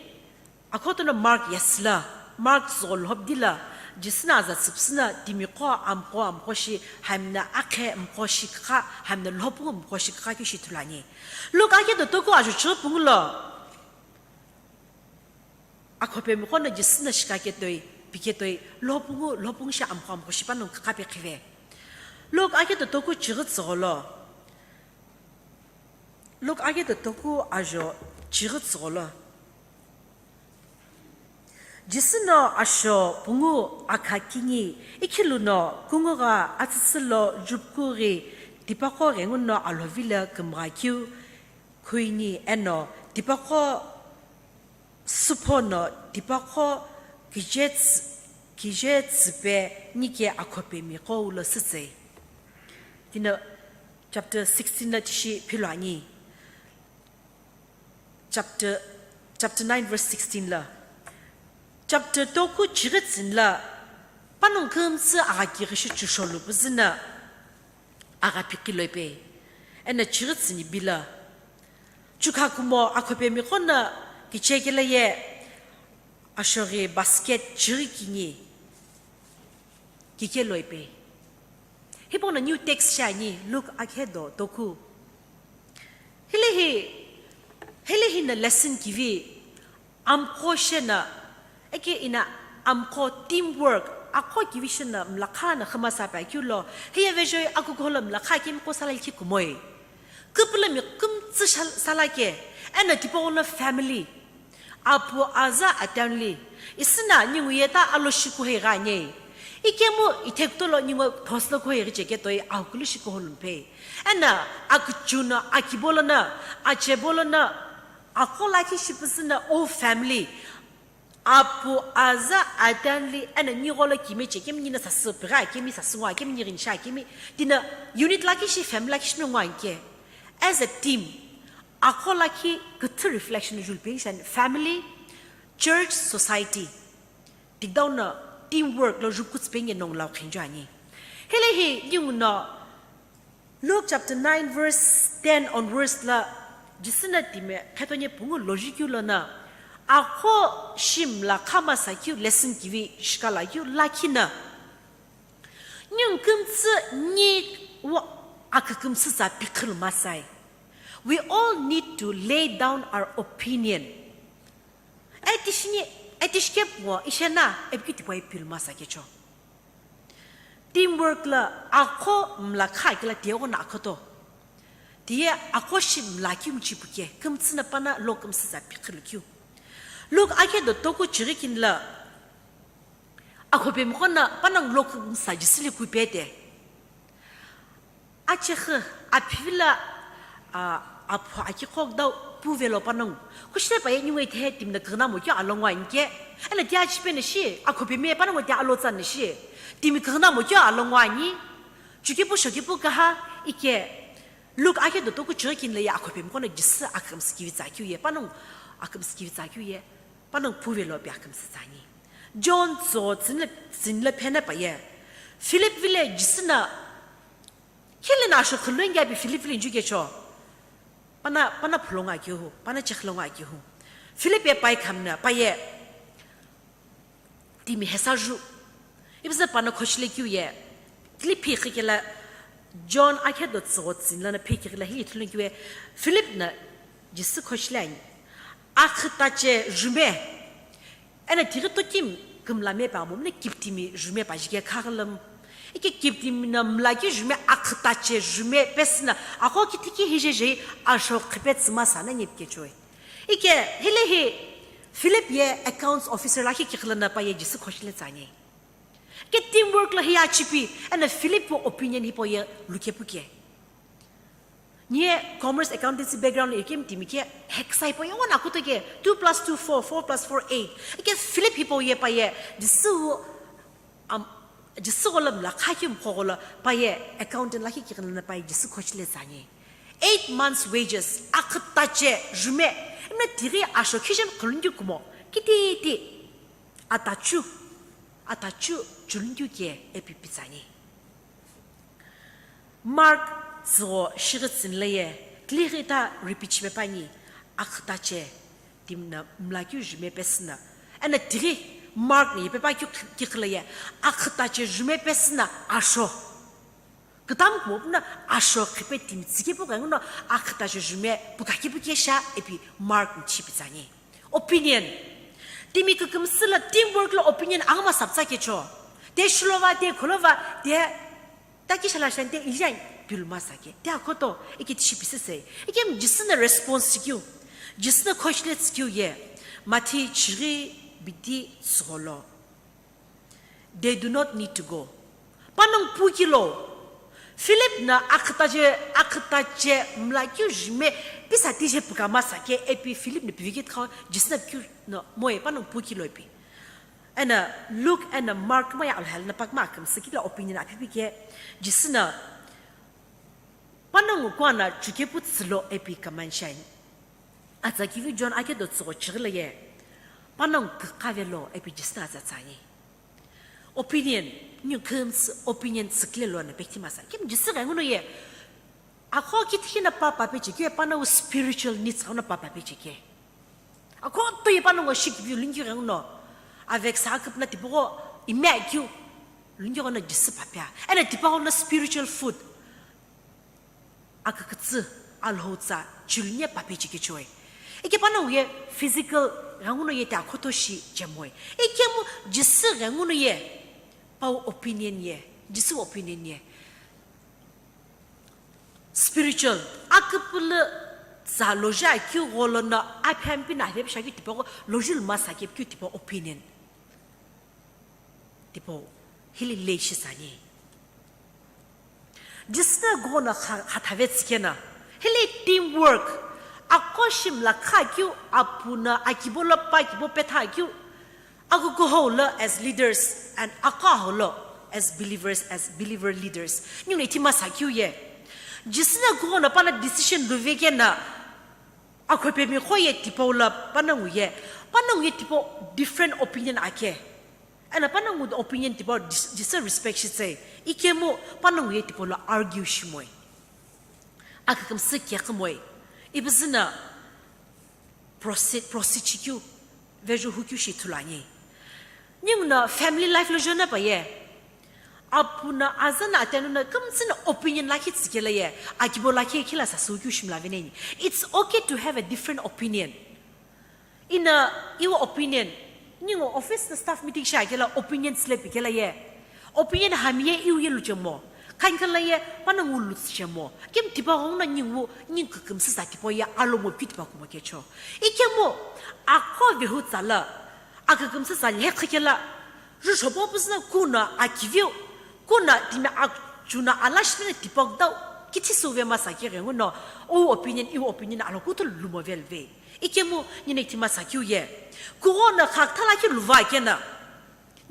akhoto no Mark yesü lo, Mark tsügho lhobdi lo, Jisü no aza tsüpüsü no timiqo amqo amqo shi, hami no akhe mqo shi kükha, hami no lhopungu mqo shi kükha keu shi ithulu ani. Luke akhe do toku ajo chighi pungu lo, akhophemiqo no Jisü no shikaketoi, piketoi, lhopungu, lhopungu shi amqo amqo shi panongu kükha pe khive. Luke akhe do toku chighi tsügho lo. Luke akhe do toku ajo chighi tsügho lo. Jisü no asho pungu akha kini ikhilu no kungu gha atsütsü lo jupuku ghi tipaqo ghenguno alhovi lo kümgha keu khuini eno tipaqo süpho no tipaqo kije tsü-, kije tsüpe nike akhophemiqo lo sütsei. Tino chapter sixteen lo tishi philo ani. Chapter, chapter nine verse sixteen lo. Chapter toku chighi tsüni lo, panongu kümtsü agha kighishi chusholu püzü no agha pikiloi pe. Eno chighi tsüni bilo, chukha kumo akhophemiqo no kichekelo ye ashoghi basket chighi kini kikeloi pe. Hipau no new text shi ani, Luke akhe do toku. Hile hi, hile hi no lesson kivi, Amqo shena, eke ina amqo teamwork, aqo kivi shena mlakha na khama sa pa keu lo, hiye vejoi akukuholo mlakha kemi qo sala likhi kumoi. Kupulami kumtsu shal-, sala ke, ena tipogolo family, apu aza atanli, isina ningu yeta alo shikuhe ganye. Ikemu ithekutolo ningu thoslo kuhe giche ketoi aukulu shikuholumpe. Ena akuchuna, akibolona, achebolona, aqo lakhi shipusina o family. Apu aza atanli ena nigholo kimiche kemi nina sasü pigha kemi sasü ngwa kemi nighi nisha kemi tina unit lakhi shi family lakhi shi ngwa anke. As a team, aqo lakhi kuthu reflection jul pe shan family, church, society. Tikdau na teamwork lo jukutsu pe nge nong lau khenjo ani. Hele hi ningu no Luke chapter nine verse ten onwards la Jisü na timi khetoni pungu loji keu lona aqo shi mlakha masa keu lesson kivi shikala keu lakhi na. Ningu kümtsü ni wo akükümsü tsa pikhilu masai. We all need to lay down our opinion. Etishini, etishikep ngo ishena epikeu tipau ye pilu masa kecho. Teamwork la aqo mlakha kila tiye ghono akhoto. Tiye aqo shi mlakhi mchipuke, kümtsü na pana lo kümsü tsa pikhilu keu. Luke akhe do toku chighi kini la akhopemi qo na panongu lo kümsü tsa Jisü likhu pete. Achekhu, aphivi la, a, aphu aki qo dau pu velo panongu. Kushile pa ye niwe the timi na kugna mo kyo alo ngwa inke. Ela tia chipe na shi, akhopemi panongu tia alo tsa na shi. Timi kugna mo kyo alo ngwa ni. Chuki pu shoki pu kaha ike. Luke akhe do toku chighi kini la ye akhopemi qo na Jisü akümsü kivi tsa keu ye panongu akümsü kivi tsa keu ye. Panongu pu velo pi akümsü tsa ni. John tso tsini la, tsini la phena pa ye. Philip vile Jisü na Khile na asho khulungi abi Philip vile inju kecho. Pana, pana phulonga akihu, pana chekhlonga akihu. Philip ye pai khamna, pa ye. Timi hesa ju. Ibza pana khochile kiu ye. Tili phikhi kela John akhe do tsogo tsin lana phikhi kela hi ithulun kiu ye. Philip na Jisü khochile ani. Akhitache jume. Ena tighi tokim kümla me pa mo, mne kiptimi jume pa jike khaghlüm. Ike kiptimi na mlaki jume akhitache jume pesina, akho kitiki hije je asho khipe tsüma sana nyepke choi. Ike hile hi Philip ye accounts officer lakhi kikhlana pa ye Jisü khochile tsanye. Ke teamwork la hi achipi, ena Philip wo opinion hipo ye lukepuke. Nye commerce accountancy background lo ikem timi ke hexa ipo ye wana kuto ke two plus two four, four plus four eight. Ike Philip hipo ye pa ye Jisü um Jisü gola mla kha kim khogola pa ye accountant lakhi kikna pa ye Jisü khochile tsanye. Eight months wages akhitache jume. Imna tighi asho khijem khulungi kumo. Kititi atachu atachu chulungi ke epipi tsanye. Mark tsügho shighi tsünlaye, tlighi ta repeat shipe pani, akhitache, timna mlakeu jume pesüna. Ena tighi Mark ni yepe pa kikhilaye, akhitache jume pesüna asho. Kitam kumo puna asho khipe timi tsikepu kanguno akhitache jume pukakipu kesha epi Mark ni chipi tsanye. Opinion. Timi kükümsü la teamwork la opinion agma saptsa kecho. Te shulova, te kholova, te taki shala shan te ijan pilma sake. Te akoto, ike tishi pisese. Ike Jisü na response kiu. Jisü na khochile tsükiu ye. Mathi chighi biti tsügholo. They do not need to go. Panongu pu kilo. Philip na akhitache, akhitache mlakeu jume pisa tije pukama sake epi Philip na piviki tkha Jisü na keu no moe panongu pu kilo epi. Ena Luke ena Mark maya alhal na pakma akümsü kila opinion apipi ke Jisü na panongu kuana chukepu tsülo epi kamanshai. Atsa kivi John ake do tsügho chighi la ye. Panongu kükhavelo epi Jisü na atsa tsanye. Opinion, ningu kümsü opinion tsükle lo na pekti masa. Kim Jisü ghenguno ye. Akho kithi na papa peche ke, panongu spiritual needs ghenguno papa peche ke. Akho to ye panongu shik view lungki ghenguno. Avek sa aküp na tipogo ime kiu. Lungki ghenguno Jisü papia. Ena tipogo na spiritual food. Akükütsü, alhou tsa, chilunye pape chikechoe. Ike panongu ye physical ghenguno ye ti akhoto shi chemoi. Ikemu Jisü ghenguno ye pau opinion ye, Jisü opinion ye. Spiritual, aküpülü tsa loji akeu gholo no aphi ampi na hepe shakeu tipau loji luma sakeu tipau opinion. Tipau, hili leishi sani. Jisü no ghono kha-, khathave tsikena. Hili teamwork. Aqo shi mlakha keu, apu no akibo lo pa kibo petha keu. Akukuhou lo as leaders and aqo ahou lo as believers, as believer leaders. Ningu no ithi masa keu ye. Jisü no ghono pana decision luve kena. Akhopemi qo ye tipau lo panongu ye. Panongu ye tipau different opinion ake. Eno panongu opinion tipau dis-, disrespect shitsei. Ikemu panongu ye tipau lo argue shimoi. Akükümsü kekümoi. Ipüzü no proceed, proceed shikeu, veju hukeu shi ithulu ani. Ningu no family life lo jona pa ye. Apu no aza no atenu no kümtsü no opinion lakhi tsikela ye. Akibo lakhi khila sa sukeu shimla veneni. It's okay to have a different opinion. Ina iwu opinion, ningu office na staff meeting shi akela opinion slepi kela ye. Opinion hami ye iwu ye luchemo. Khankhala ye panongu luchemo. Kim tipa ghong na ningu, ningu kükümsü sa tipau ye alomo pi tipa kumo kecho. Ikemu, aqo vehu tsala, akükümsü sa lhekhe kela. Ju shopo püzü no kuno akiviu, kuno timi achuna alashi pene tipau dau kithi suve masa keghenguno, o opinion, iwu opinion alo kutu lumo velve. Ikemu, nine ithi masa keu ye. Kughono khaküthala keu luva kena.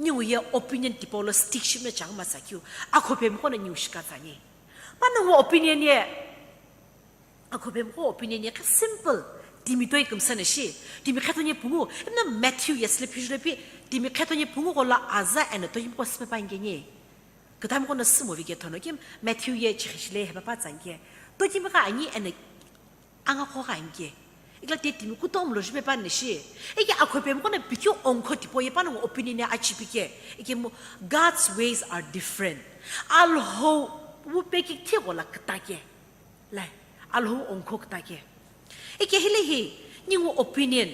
Ningu ye opinion tipau lo stick shimna chang masa keu. Akhopemi qo no ningu shika tsani. Panongu opinion ye. Akhopemi qo opinion ye kha simple. Timi toi kümsü na shi. Timi khetho nye pungu. Emna Matthew ye slepi julepi. Timi khetho nye pungu qo lo aza eno toi kümko sipe pa ngeni. Kütami qo no simo vike thono kim Matthew ye chikhi shile heba pa tsangke. Toi kümko ani eno Anga qo gha anke. Ikla te timi kutomo lo jupe pani shi. Ike akhopemi qo no pikeu ongkho tipau ye panongu opinion ye achipi ke. Ikemu God's ways are different. Alhou wu peki thi qo lo kütake. Lai, Alhou ongkho kütake. Ike hile hi, ningu opinion.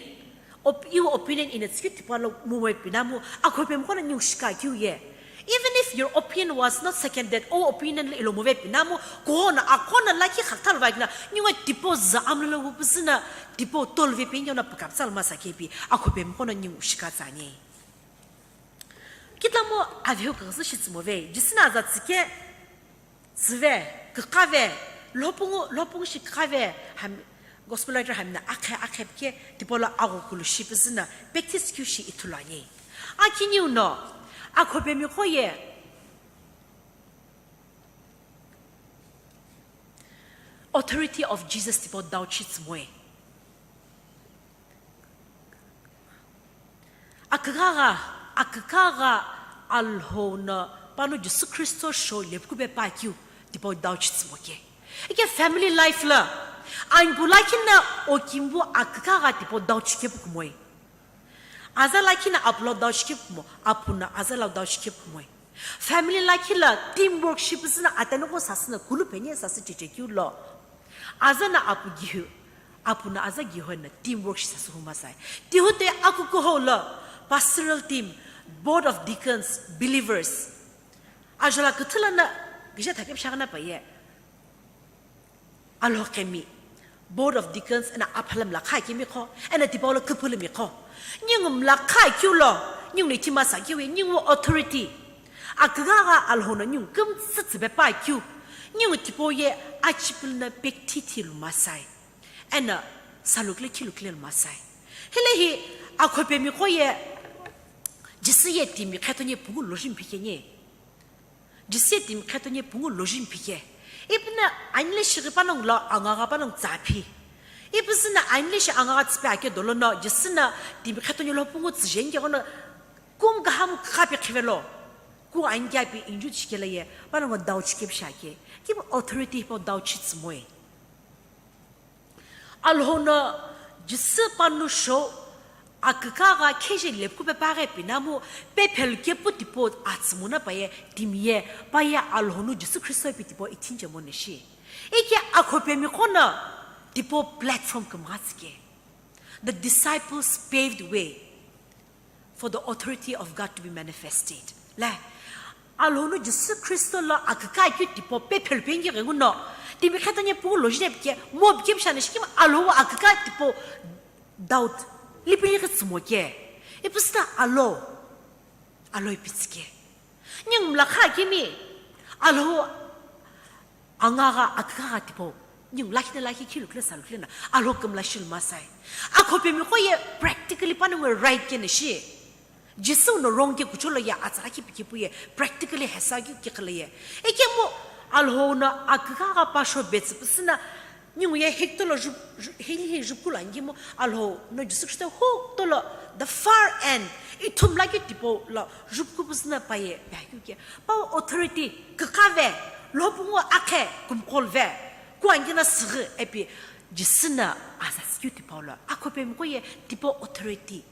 Op-, iwu opinion ina tsiki tipau lo muwe pinamu, akhopemi qo no ningu shika keu ye. Even if your opinion was not seconded, o opinion lo ilo muve pinamu, kughono aqo no lakhi khaküthala va kina, ningu tipau za amlo lo wu püzü no, tipau tolve pe ningu no pükapütsa lo masa kepi, akhopemi qo no ningu shika tsani. Kitlamu avehu kagüzü shi tsümove, Jisü no aza tsike, Tsüve, kükhave, lopungu, lopungu shi kükhave, ham-, gospel writer hamna akhe, akhe pike, tipau lo aghokulu shi püzü no, practice keu shi ithulu ani. Akiniu no, akhopemi qo ye, authority of Jesus tipau doubt shi tsümoi. Akükagha, akükagha Alhou no pano Jisü Khristo show lepkube pa keu tipau doubt shi tsümo ke. Ike family life lo, anpu lakhi no okimbu akükagha tipau doubt shi kepu kumoi. Aza lakhi no apu lo doubt shi kepu kumo, apu no aza lo doubt shi kepu kumoi. Family lakhi lo teamwork shi püzü no atanoqo sasü no kulu peni sasü cheche keu lo. Aza no apu gihu, apu no aza gihu no teamwork shi sasü hu masai. Tihu te akukuhou lo pastoral team, board of deacons, believers. Ajola küthü lo no gija thakep shagna pa ye. Alhokemi, Board of Deacons ena aphalamla kha kemi qo, ena tipau lo küpülümi qo. Ningu mla kha keu lo, ningu no ithi masa keu ye, ningu authority. Akükagha Alhou no ningu kümtsü tsübe pa keu. Ningu tipau ye achipil no pekthi thi lu masai. Ena salukle khilukle lu masai. Hile hi akhopemi qo ye, Jisü ye timi khetho nye pungu lo jimpi kenye. Jisü ye timi khetho nye pungu lo jimpi ke. Ipu no anile shi ghi panongu lo angagha panongu tsa phi. Ipu sü no anile shi angagha tsüpe ake dolo no, Jisü no timi khetho nye lo pungu tsü jenge kono kum gaham khape khive lo. Ku anike api inju chikela ye, panongu dau chike pishake. Kipu authority hipau dau chi tsümoi. Alhou no Jisü panu show akükagha kheje lepkube paghi pinamu pephelu kepu tipau atsümuna paye timiye paye Alhou no Jisü Khristo ipi tipau ithinche mono shi. Ike akhopemi qo no tipau platform kümgha tsike. The disciples paved way for the authority of God to be manifested. Le, Alhou no Jisü Khristo lo aküka keu tipau pephelu pengi ghenguno, timi khetanye pungu lo jine pike, mo pike pishane shikima Alhou aküka tipau doubt, lipili ghi tsümo ke. Ipusta Alhou, Alhou ipitsike. Ningu mlakha kimi, Alhou anga gha aküka gha tipau. Ningu lakhi na lakhi, khilu kile salu kile na, Alhou kümla shilu masai. Akho pemi ko ye practically panongu right ke na shi. Jisü no wrong ke kucholo ye atsa ki piki pu ye practically hesa ki ki kile ye. Ekemu Alhou no aküka gha pasho betsü pusina, ningu ye hekto lo ju-, ju-, heli he jukula ngimu Alhou no Jisü Khristo hukto lo the far end, ithum lakhi tipau lo jukupu pusina pa ye, pa keu ke. Pau authority, kükave, lo pungu akhe, kumkolve, kuangina sigi, epi Jisü no aza sikeu tipau lo. Akho pemi ko ye tipau authority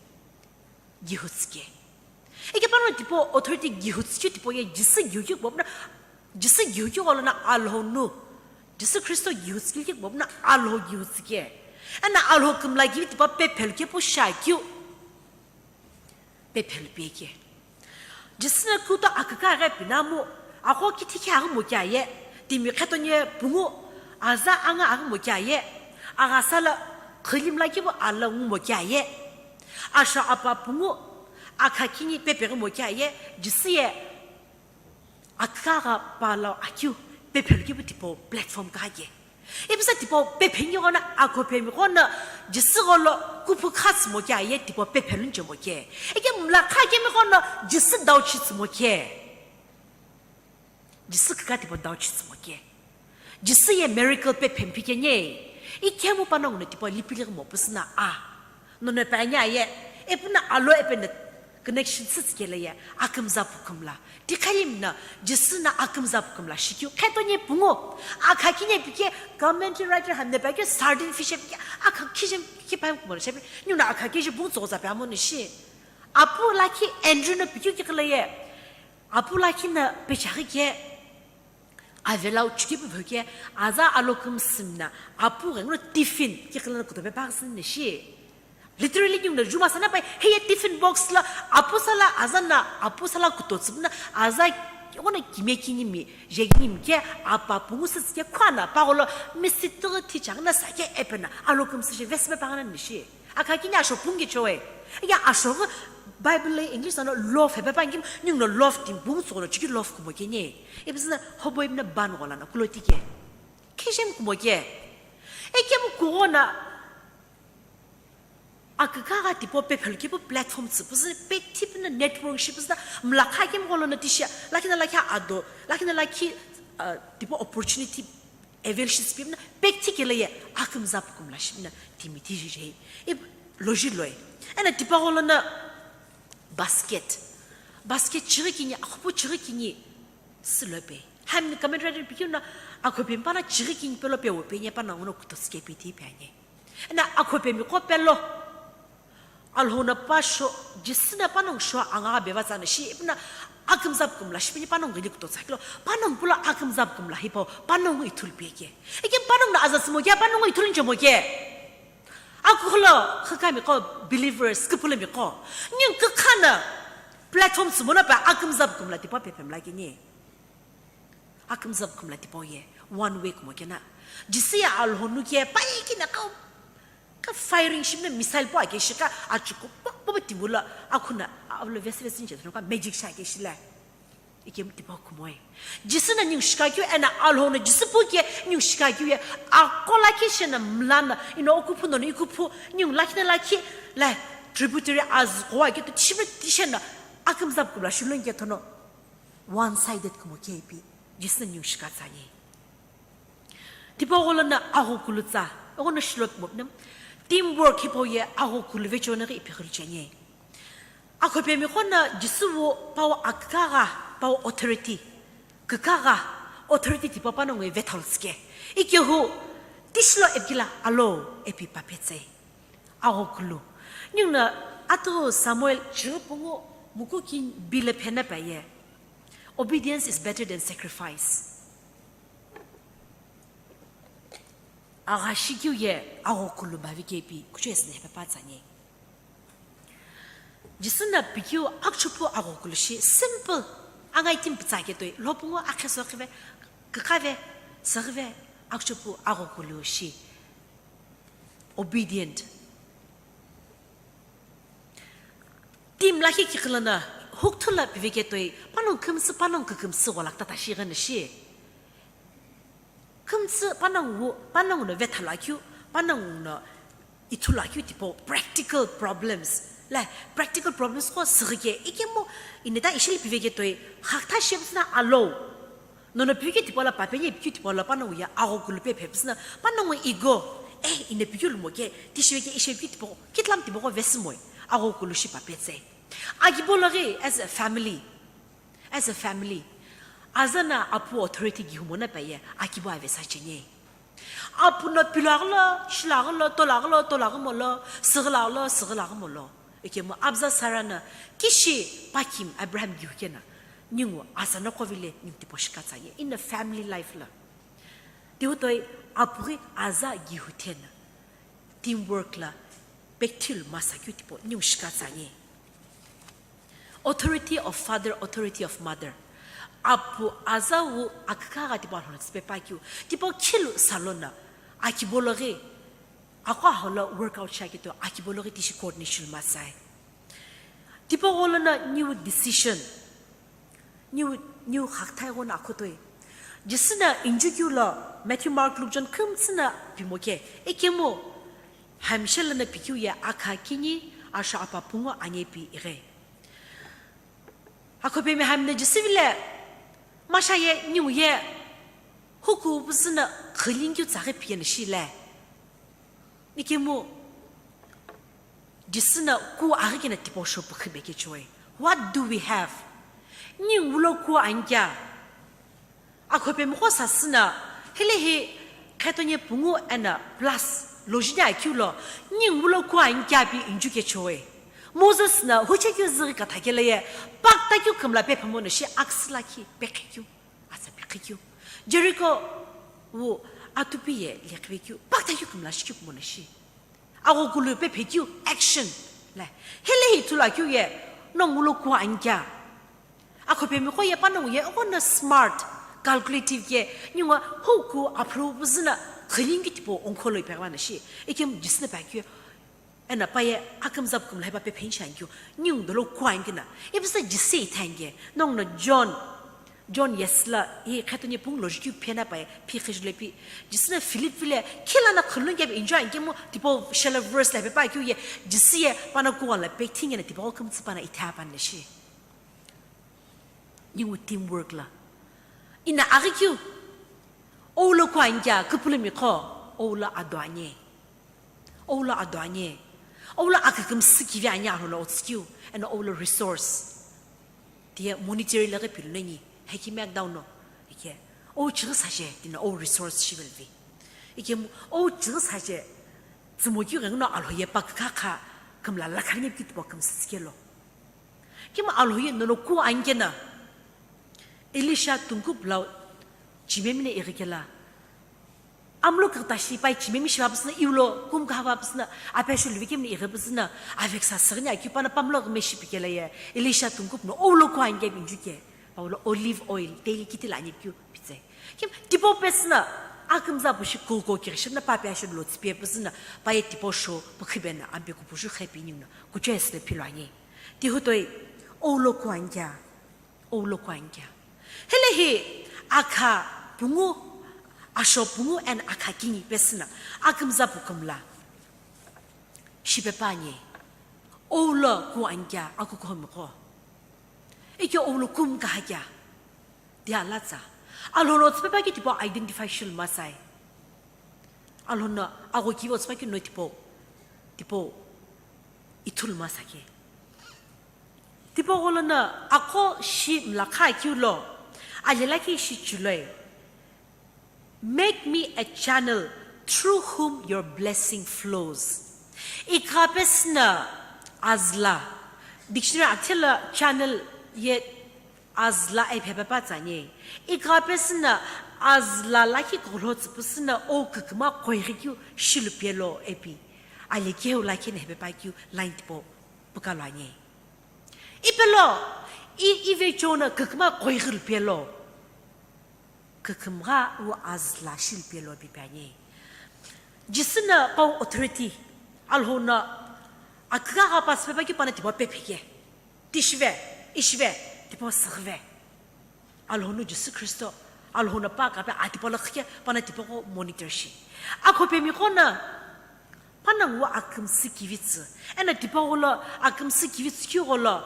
gihutsike. Eke pano tipau authority gihutsike tipau ye Jisü gihuki bobna, Jisü gihuki golo na Alhou no, Jisü Khristo gihutsike ki bobna Alhou gihutsike. Ana Alhou kümla gibi tipau pephelu ke pu shakeu. Pephelu peke. Jisü no kuto aküka ghi pinamu, akho kithi khe aghi mo kya ye, timi khetonye pungu, aza anga aghi mo kya ye, aghasa la khilim lakhi bo ala ngu mo kya ye, asho apa pungu, akha kini pepe ghi mo kya ye, Jisü ye aküka gha pala akeu pephelu kipu tipau platform kha ke. Ipusa tipau pephengi gho na akho pemi gho na Jisü gho lo kuphu kha tsümo ke aye tipau pephelu nchemo ke. Eke mlakha kemi gho na Jisü dau chi tsümo ke. Jisü kükha tipau dau chi tsümo ke. Jisü ye miracle pephemi pi ke nye. Ikemu panongu no tipau lipili mo pusina a. Nono pe anya ye, epuna alo epena connection tsütsikele ye, akümza pukümla. Tikhalim na, Jisü na akümza pukümla shikyu. Kheto nye pungu, akha kinye pike, commentary writer hamne pike, sardine fish pike, akha kijem ki pam kumor shepe, nyuna akha kije bung tsoza pe amo nishi. Apu lakhi Andrew no pikyu ki khala ye, apu lakhi na pechaghi ke, Avelau chiki pu ke aza alo kümsümna apu ghenguno tiffin ki khala kutope pa sünne shi. Literally, ningu na juma sana pai, heye tiffin box la apu sala aza na apu sala kuto tsümna aza yogona kime kinimi, je kinimi ke apa pungu sisi ke khwana pa golo misi tiri thi chang na sa ke epena alo kümsü je vesme pa ngana nishi. Akha kini asho pungi choe. Ya asho Bible le English ano love hepe pangi ningu no love tim pungu tsolo chiki love kumo ke nye. Ipisina hobo imna ban gola na kuloti ke. Kishem kumo ke. Ekemu kuona aküka gha tipo pephelu kipu platform tsü, püsü pe tipna network shi püsü na mlakha kemu golo na tishia, lakhi na lakhi ado, lakhi na lakhi, uh, tipo opportunity avail shi sipimna, pek tikele ye akümza pukumla shimna timi tiji jei. Ip loji loi. Ena tipa golo na basket. Basket chiri kini, akhupu chiri kini. Silope. Hamni comment writer pikimna, akhope mpana chiri kini pelo pe wo pe nye pana ngono kuto sike pe ti pe anye. Ena akhope mi ko pelo. Alhona pa sho, Jisü na panongu sho anga beva tsana shi, ipuna akümza pukumla, shipini panongu gili kuto tsakilo, panongu pula akümza pukumla hipo, panongu ithulu peke. Eke panongu na aza simo ke, panongu ithulu nje mo ke. Akulo, khakami ko believers, kupula mi ko. Nyin kakana platform simo na pa akümza pukumla, tipa pepemla ke nye. Akümza kumla tipau ye, one way kumo kena. Jisü ya Alhonu ke, pai kina ka, ka firing shimna missile po ake shika, achuku, po, po, po, timula, akuna, avlo vesi vesi nje, ka magic sha ake shila. Ike tipau kumo ye. Jisü na nyung shika kyu, ena Alhonu Jisü pu ke, nyung shika kyu ye, akola ke shena mlana, ino okuphu no, ikuphu, nyung lakina laki, la, tributary as kwa ke, tu tishimna tishena, akümza kumla, shulun ke tono. One sided kumo kepi, Jisü na nyung shika tsani. Tipau golo na agho kulu tsa, ogo na shilot mo na, teamwork hipau ye agho kulu vecho na ipi khulu chanye. Akhope mi khona Jisü wo pau aküka gha, pau authority, küka gha, authority tipau panongu vethal tsike. Ike hu, tishilo epkila alo epi papetse. Agho kulu. Ningu na atu Samuel chiri pungu muku kin bile phena pa ye. Obedience is better than sacrifice. Agha shikeu ye aghokulu bavi kepi kuchesü ne hepepa tsanye. Jisü na pikeu akchupu aghokulu shi simple. Angai tim pitsake toi lopungo akheso khive, kikave, saghive, akchupu aghokulu shi. Obedient. Tim lakhi kikilana hukthula piveke toi panong kümsü panong kükümsü gholak tata shi gana shi. Kümtsü panongu, panongu no vetha lakhiu, panongu no ithu lakhiu tipo practical problems. La, practical problems ko sigi ke, ikemu ineta ishili piveke toi, khakta shepsna alou. Nono piveke tipo la, papenye piveke tipo la, panongu ya aghokulu pe phepsna, panongu ego, eh, ine piveke lumo ke, tishiveke ishe piveke tipo, kitlam tipo ko vesimoi, aghokulu shi papetse. Akibo laghi as a family. As a family, aza na apu authority gihumona paye akibo avesa chenye. Apu no pilaghilo, shilaghilo, tolaghilo, tolaghi molo, sighilagilo, sighilaghi molo. Ikemu abza Sara na kishi pakim Abraham gihukena, ningu aza no kovile ningu tipo shikatsanye. In a family life la. Tiutoi apughi aza gihutena. Teamwork la pekthil masa keu tipo ningu shikatsanye. Authority of father, authority of mother. Apu aza wu akükagha tipo alhona tsüpe pa keu. Tipo khilu salona. Akibo laghi. Akwa holo workout shakito. Akibo laghi tishi coordination masai. Tipo gholona new decision. New, new khakthai ghono akhotoi. Jisü na injukeu lo Matthew, Mark, Luke, John kümtsü na pimo ke. Ikemu hamshe lana pikeu ye akha kini asho apa pungu ange pi ighe. Akhopemi hamna jisü vile masha ye niu ye huku püzü na khilingkeu tsaghi piyena shi le. Ikemu jisü na ku aghi kena tipo sho pükhibe kechoe. What do we have? Ningu lo ku anikea. Akhopemi qo sasü na, hilehi khetonye pungu ena plus lojini akeu lo, ningu lo ku anikea pi injukechoe. Moses na huchekeu züghi kathakela ye, paktakeu kümla pephemo no shi aksü lakhi pekhekeu, atsa pekhekeu. Jericho wu atupi ye lekhivekeu, paktakeu kümla shikeu kumo no shi. Aghokulu pephekeu action. Le, hilehi ithulu akeu ye, ningu lo ku anikea. Akhopemi qo ye panongu ye, oqo no smart, calculative ye, ningu huku aphulu püzü na khilingkeu tipo onkholo ipeghi vana shi. Ikemu jisü na pa keu, ena pa ye akümza pükümla hepa pephenshi anikeu, ningu dolo ku anikena. Ipüzü jisü ithanike, ningu no John, John yesü la, hi khetonye pungu lojikeu phena pa ye, phi khijule pi, jisü na Philip vile, khila na khulungkeu enjoy anikemu, tipo shallow verse la hepe pa keu ye, jisü ye, pana ku wala pe thingena, tipo kümtsü pana itha pana shi. Ningu teamwork la. Ina aghi keu. Oulo ku anikea, küpülümi qo, oulo ado anye. Oulo ado anye. Oulo akükümsü kivi anye alono otsikeu, eno oulo resource. Tiye monetary laghi pilu nani, hekime down no. Ike, ou chighi saje, tino ou resource shivelvi. Ike, ou chighi saje, tsumokeu ghenguno alhoye pa kükha kha, kümla lakha nge pi tipo kümsü tsikelo. Kima alhoye nono ku anikena. Elisha tungkup lau chimemi ne ighi kela. Amlo kükta shi pai chimemi shiva püsü na iulo kum kahava püsü na apeshu luvi kemi ne ighi püsü na aveksa sürüni akiu pana pamlo ghime shi pikela ye. Elisha tungkup no oulo ku anikea pi injuke. Paulo olive oil, teli kiti la anikeu pitse. Kim, tipo pesü na, akümza pu shi koko kiri shi na pa pe asho lo tsipie püzü na, pa ye tipo sho pükhibe na, ampe kupushu khepi ningu na, kucho esü philo ani. Tihutoi, oulo ku anikea, oulo ku anikea. Hilehi, akha pungu, asho pungu and akha kini pesü na, akümza pu kümla. Shipe pa ani, oulo ku anikea, akukuhomi qo. Ike oulo kum kahakea. Dia latsa. Alholo tsüpe pa ke tipo identify shilu masai. Alhono agho kivi tsüpe ke no tipo, tipo ithulu masake. Tipo gholo no akho shi mlakha keu lo. Alela ke shi chuloi. Make me a channel through whom your blessing flows. Ikha pesü na azla. Dictionary athela channel ye azla iphe pepa tsanye. Ikha pesü na Azü la lakhi kughulo tsüpüsü no o kükümgha qoighi keu shilupe lo ipi. Alekeu lakhi no hepe pa keu line tipau püka lo ani. Ipe lo, i, i vecho no kükümgha qoighi lupe lo. Kükümgha wu azü la shilupe lo pipe ani. Jisü no pau authority, Alhou no akükha gha pa süpe pa keu pa no tipau pephe ke. Tishive, ishive, tipau süghüve. Alhou no Jisü Khristo, Alhou no pa kape a tipau lo khike, pa no tipau ko monitor shi. Akho pemi ko no, pa no ngu akümsü kivitsü. Eno tipau lo akümsü kivitsü keu gholo,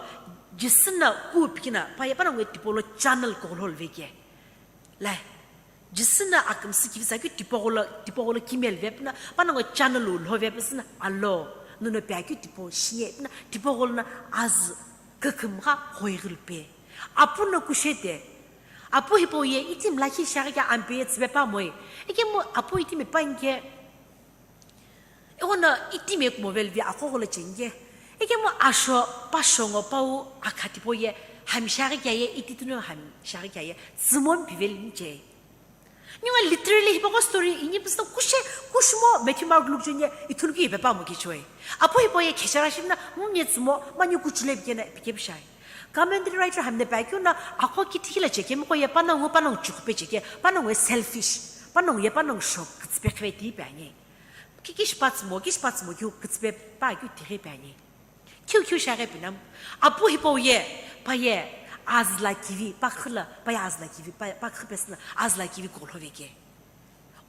Jisü no ku pikina, pa ye pa no ngu tipau lo channel ko lo veke. Lai, Jisü no akümsü kivitsü keu tipau lo, tipau lo kimel vepna, pa no ngu channel lo vepsü no alo, nuno pe keu tipau shiye, na tipau lo no azü kükümgha qoighi lupe. Apu no kushete. Apu hipau ye iti mlakhi shiaghi kea ampe ye tsüpe pa moi. Ikemu apu iti mi pa inke. Ighono iti mi kumo velvi akho gholo chenge. Ikemu asho pa shongo pau akha tipau ye hami shiaghi kea ye iti tunu hami shiaghi kea ye tsümo mpi veli nche. Ningu literally hipau ko story ini püsü kushe, kushimo Matthew, Mark, Luke jeni ithulu keu ipe pa mo kichoi. Apu hipau ye khechara shimna, mumye tsümo, manyu kuchule pikena, pike pishai. Commentary writer hamne pa keu no, akho kithi hila cheke mo ko ye pa no ngu pa no ngu chukhupe cheke, pa no ngu ye selfish, pa no ngu ye pa no ngu shok, kütsüpe khve ti pe ani. Ki, kishi pa tsümo, kishi pa tsümo keu kütsüpe pa keu tighi pe ani. Kiu kiu shiaghi pinam. Apu hipau ye, pa ye, azü la kivi, pa khüla, pa ye azü la kivi, pa, pa khü pesü no, azü la kivi kughulo veke.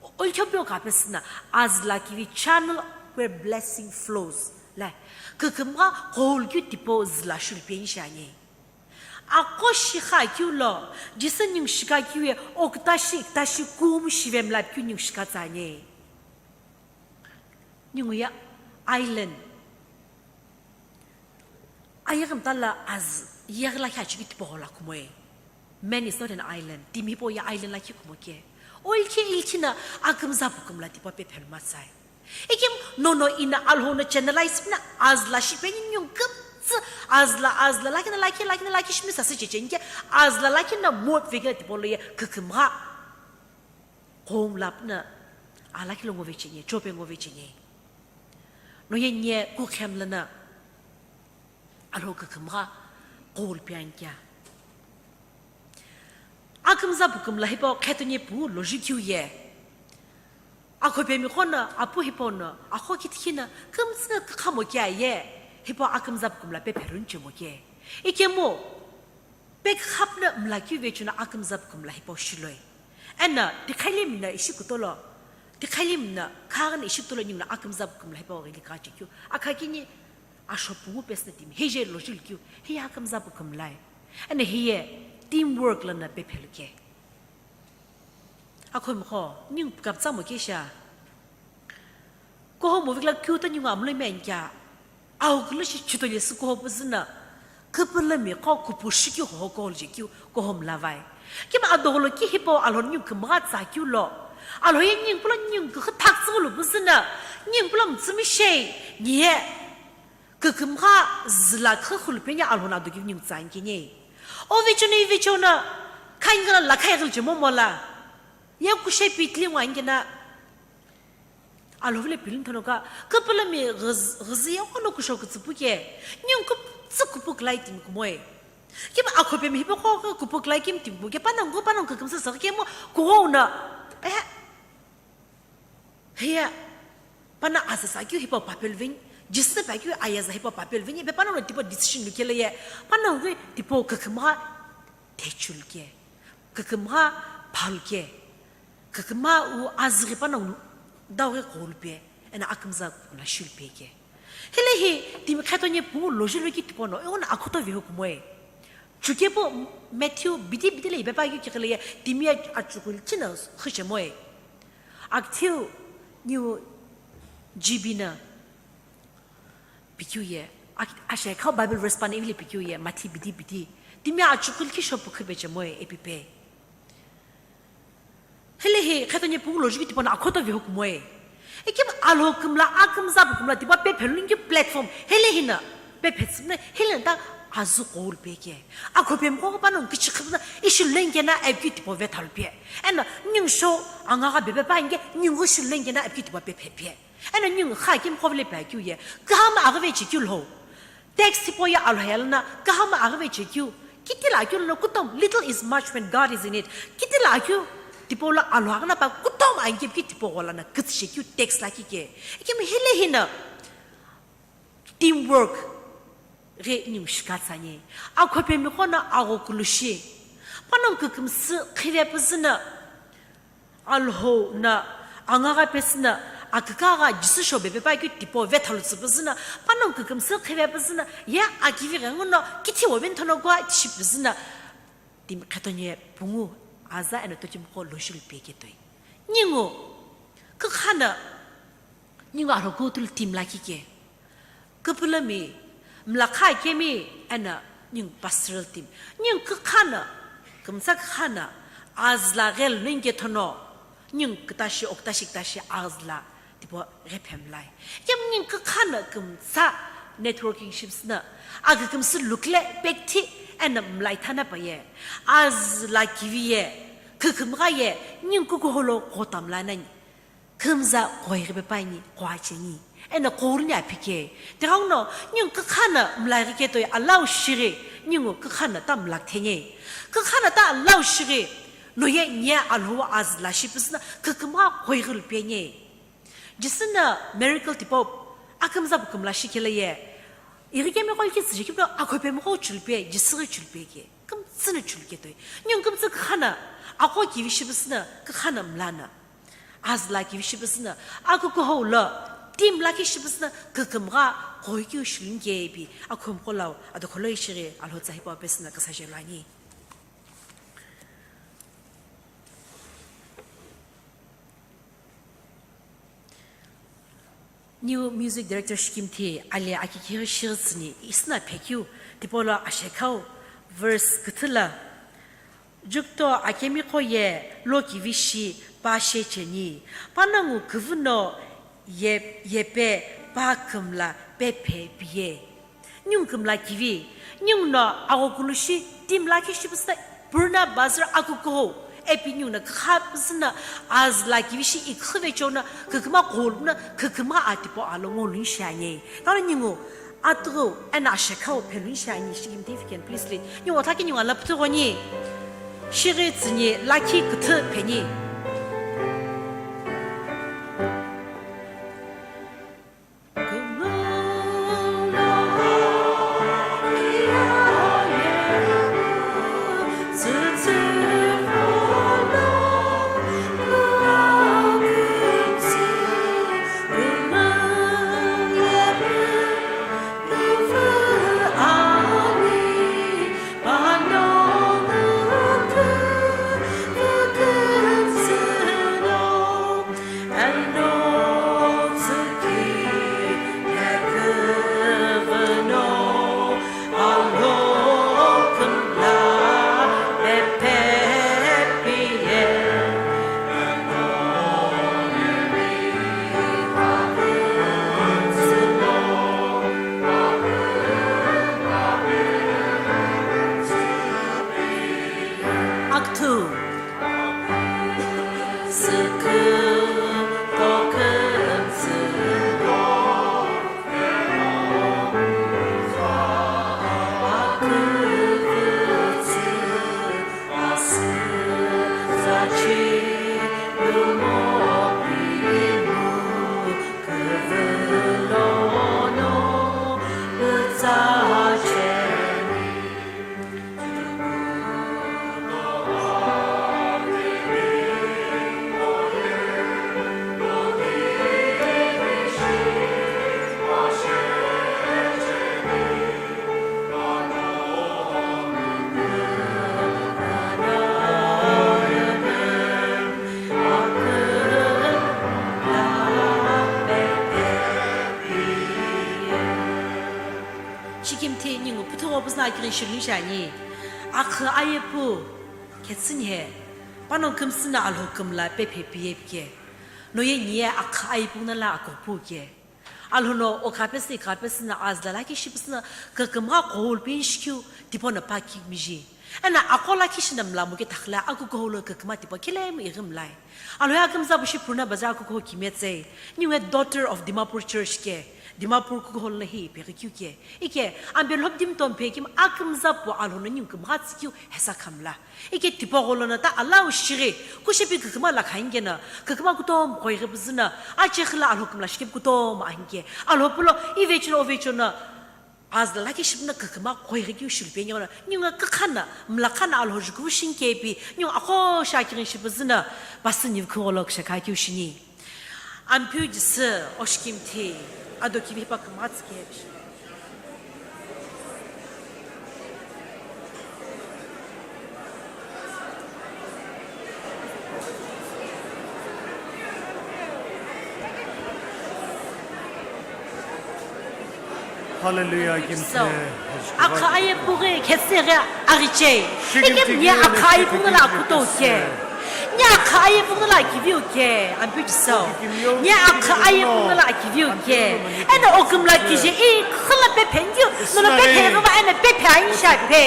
O, olkhopio ka pesü no, azü la kivi channel where blessing flows. Lai, kükümgha qhowl keu tipau zü la shilupe ni shiani. Akho shikha keu lo, Jisü ningu shikha keu ye, o küta shi, küta shi kum shive mla keu ningu shikha tsü ani. Ningu ye island. Ayeghi mtala azü, yeghi lakhi achikeu tipau la kumoe. Man is not an island. Timi hipau ye island lakhi kumo ke. O ilkhi ilkhi no akümza pükümla tipau pephelu matsai. Ikim nono ina Alhou no channelize pina azü la shipeni ningu kümtsü azü la, azü la lakhi no lakhi, lakhi no lakhi shimi sasü checheni ke azü la lakhi no mot vekela tipau lo ye kükümgha. Qhong lapna alakhi lo ngo vecheni, chope ngo vecheni. No ye nye kukhem lana Alhou kükümgha qhowl pian kya. Akümza pükümla hipau khetonye pu loji keu ye. Akho pemi qo no, apu hipau no, akho kithi no, kümtsü no kükhamo kya ye, hipau akümza pükümla pepherun chemo ke. Ikemu, Pekha püno mlakeu vechuno akümza pükümla hipau shiloi. Eno, tikhali mina ishi kutolo, tikhali mina khaghini ishi kutolo ninguno akümza pükümla hipau ghili kachekeu. Akhakini asho pungu pesüno timi, heje loji lukeu, heya akümza pükümlai. Eno hiye teamwork lono pepheluke. Akhomi qo, ningu pükapütsa mo kesha. Kuho movie la keu ta ningu amlo mi anikya. Au kulu shi chito lesi kuho püzüno. Küpülümi qo kupu shikeu hoho kuho lije keu kuho mlavai. Kima adolo ki hipau Alhou ningu kümgha tsa keu lo. Alhou ye ningu pulo ningu kükhü thaktsü lo püzüno. Ningu pulo mütsümi shei. Niye. Kükümgha zü la khükhulu peni Alhou no ado keu ningu tsa anikeni. O vechono, i vechono. Khaingala la khaighi lije momo la. Ye kushe pitli ngo anikena. Alhou vile pilin thono ka, küpülümi ghüz-, ghüzü ye qo no kusho kütsüpu ke, ningu küpütsü kupu külai timi kumoe. Kima akho pemi hipau qo küpu külai kemi timi kumo ke, panongu, panongu kükümsü sü kemu, kuho no, eh, heya, pana azü sa keu hipau papel veni, Jisü pa keu ayaza hipau papel veni, pe panongu tipau decision lukelo ye, panongu tipau kükümgha, Techul ke, kükümgha phal ke, kükümgha wu azüghi panongu dau ghi qholu pe, eno akümza pükümla shilu pe ke. Hile hi timi khetonye pungu loji loki tipau no, eno akhoto vehu kumoe. Chukepu Matthew bidi bidi le ipepa keu kighile ye, timi ye achughu likhi no xü chemoe. Akithiu niu G B no. Pikeu ye, a-, ashekhau Bible verse pani ivili pikeu ye, Mathi bidi bidi. Timi achughu likhi shopu khüpe chemoe, epipe. Hile hi, khetonye pungu loji ki tipau no akhoto vehu kumoe. Ikim Alhou kümla akümza pükümla tipau pephelu ningu platform. Hile hi no, pephetsü ne, hile no ta Azü qo lupeke. Akhopemqo panongu kichikhi püzü ishi lengena epikeu tipau vetha lupe. Eno ningu sho angagha bepe pa inge ningu shi lengena epikeu tipau pephe pe. Eno ningu kha kimqo vile pe akeu ye. Kühama aghi ve chekeu lho. Text hipau ye Alhou ye lana kühama aghi ve chekeu. Kitila akeu lono kutomo, little is much when God is in it. Kitila akeu tipau lo Alhou aghi na pa kutomo ange epikeu tipau gho lana kütsü shekeu text lakhi ke. Ikemu hile hina teamwork ghi ningu shikha tsü ani. Akhopemqo no aghokulu shi. Panongu kükümsü khive püzü no Alhou no angagha pesü no akükagha Jisü sho bepe pa keu tipau vetha lutsü püzü no panongu kükümsü khive püzü no ye akivi ghenguno kithi wo venthono gua tishi püzü no timi khetoni ye pungu aza eno tokimqo loshi lupeke toi. Ningu kükha no ningu Alhou kutulu timi lakhi ke. Küpülümi, mlakha kemi, eno ningu pastoral team. Ningu kükha no, kümtsa kükha no, azü la ghelu ningu kethono, ningu kütashi, oktashi, kütashi azü la tipau ghi phemlai. Kemu ningu kükha no kümtsa networking shipüzü no, akükümsü lukle pekthi eno mlai thana pa ye, azü la kivi ye, kükümgha ye, ningu kukuholo kotamla nani. Kümza qoi ghi pepa ani, qo acheni. Eno qo runi aphi ke. Tighenguno, ningu kükha no mlai ghi ketoi alau shighi, ningu kükha no ta mlak thenge. Kükha no ta alau shighi, no ye nie Alhou azü la shipüzü no kükümgha qoi ghi lupe nge. Jisü no miracle tipau, akümza pu kümla shi kele ye. Ighi kemiqo ikitsü jekipno akhopemqo chulupe, Jisü ghi chulupe ke. Kümtsü no chulupe toi. Ningu kümtsü kükha no, aqo kivi shipüzü no, kükha no mla no. Azü la kivi shipüzü no, akukuhou lo, team lakhi shipüzü no, kükümgha qoi keu shiluni ke ipi, akhomqo lau, adokholo ishighi, Alhou tsa hipau pesü no küsa jelu ani. New music director Shikimthi ali aki kighi shighi tsüni isna phekeu tipau lo ashekhau verse küthü lo, jukto akemiqo ye lo kivi shi pa she cheni, panongu küvü no ye, yepe pa kümla pephe piye. Ningu kümla kivi, ningu no aghokulu shi, team lakhi shipüzü no, Purna Bazar akukuhou, ipi ningu no kükha püzü no, azü la kivi shi ikhive cheu no, küküma qo luno, kükümgha a tipau alo ngo luni shi ani. Tano ningu atughu eno ashekhau phe luni shi ani, Shikimthi if you can please lead. Ningu othaki ningu ala pütüghoni, shighi tsüni lakhi küthü pheni. Act two. Shikimthi ningu pütügho püzü no akighi shiluni shi ani. Akhü ayepu khetsüni he, panongu kümtsü no Alhou kümla pephe piye pike. No ye nie akhü ayepu no la akopu ke. Alhou no okha pesü, ikha pesü no, azü la lakhi shi pesü no, kükümgha qhou lupeni shikeu, tipau no pa kimiji. Eno aqo lakhi shi no mlamu ke thakhla, akukuhou lo kükümgha tipau khilemu ighi mlai. Alhou ye akümza pu shi Purna Bazar akukuhou kime tsei. Ninguye daughter of Dimapur Church ke, Dimapur kukuhou lo hi ipeghi keu ke. Ike, Ampeu lhobdimtom phe kime akümza pu Alhou no ningu kümgha tsükeu hesa khamla. Ike tipau gholo no ta alau shighi, kushepi kükümgha lakha anike no, kükümgha kutomo qoi ghi püzü no, acheghi lo Alhou kümla shikepu kutomo anike. Alhou pulo, ivecho no, ovecho no, azü la lakhi shi pesü no kükümgha qoi ghi keu shi lupeni ighi no, ningu kükha no, mlakha no Alhou jukuvu shi anike pi, ningu aqo shi akighi shi püzü no, pasü niu khugho lo kishakha keu shini. Ampeu Jisü, oshikimthi, ado kivi pa kümgha tsüke. Hallelujah, kimthe. So, akha aye pughi khetse ghi aghichei. Ikem ni akha aye pughi la kuto ke. Ni akha aye pughi la kiviu ke. Ampeu Jisü. Ni akha aye pughi la kiviu ke. Eno okümla kije i khula pe phendiu. Nono pe phe ghiva eno pe phe aisha pe.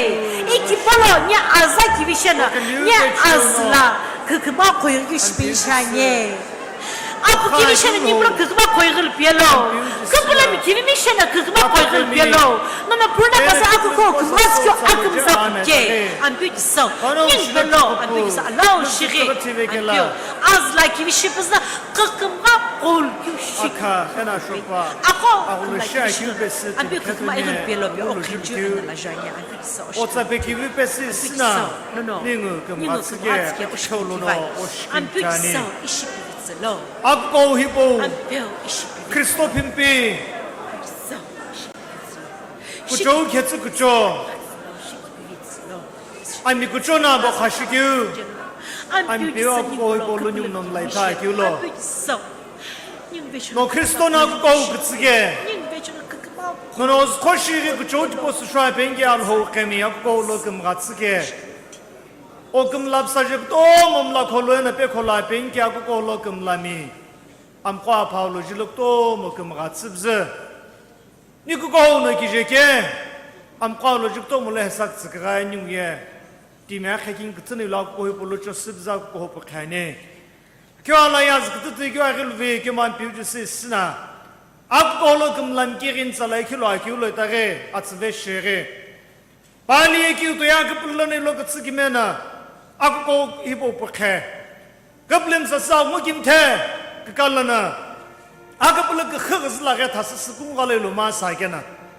Iki polo ni aza kivi sheno. Ni azü la kükümgha qoi ghi shi pe isha nye. Apu kivi sheno ni pulo kükümgha qoi ghi lupelo. Küpülo mi kivi mi sheno kükümgha qoi ghi lupelo. Nono Purna Bazar akukuhou kümgha tsükeu akümza pu ke. Ampeu Jisü. Ningu pelo, Ampeu Jisü. Alau shighi. Ampeu. Azü la kivi shi pesü no kükümgha qoi keu shi. Akha, eno shopa. Aqo, agholo shi akeu pesü Ampeu kükümgha ighi lupelo pe okhenju eno la janye. Ampeu Jisü. Otsa pe kivi pesü süno. Ningu kümgha tsüke, oshikimthi. Ampeu Jisü, ishi pivitsü lo. Akukuhou hipau. Ampeu ishi pivitsü. Kristo phimpi. Ampeu Jisü, ishi pivitsü lo. Kuchou khetsü kucho. Ishi pivitsü lo. Ami kucho no bo kha shikeu. Ampeu akukuhou hipau lo ningu no mlaitha keu lo. Ampeu Jisü. No Kristo no akukuhou kütsüke. Nono züko shighi kuchou tipau süsho apenike Alhou kemi akukuhou lo kümgha tsüke. O kümla püsaje kutomo mla kholo eno pe kholo apenike akukuhou lo kümlami. Amqo aphau lo jilo kutomo kümgha tsüpüzü. Ni kukuhou no kije ke. Amqo lo jilo kutomo lo hesa kütsükügha ninguye. Timi akhe kini kütsüni lo akukuhou hipau lo chosüpüzü akukuhou pu khani. Keu ala yazü kütütü keu aghi luve keu Ampeu Jisü süno. Akukuhou lo kümlami kighi ntsala ikhi lo akeu lo itaghi atsüve shighi. Pali ye keu toya küpülü lono ilo kütsü kime no. Akukuhou hipau pu khe. Küpülü msasü aghungu kimthe. Kükala no. Aküpülü küxü ghüzü la ghi thasü sükungha lo ilo masa keno.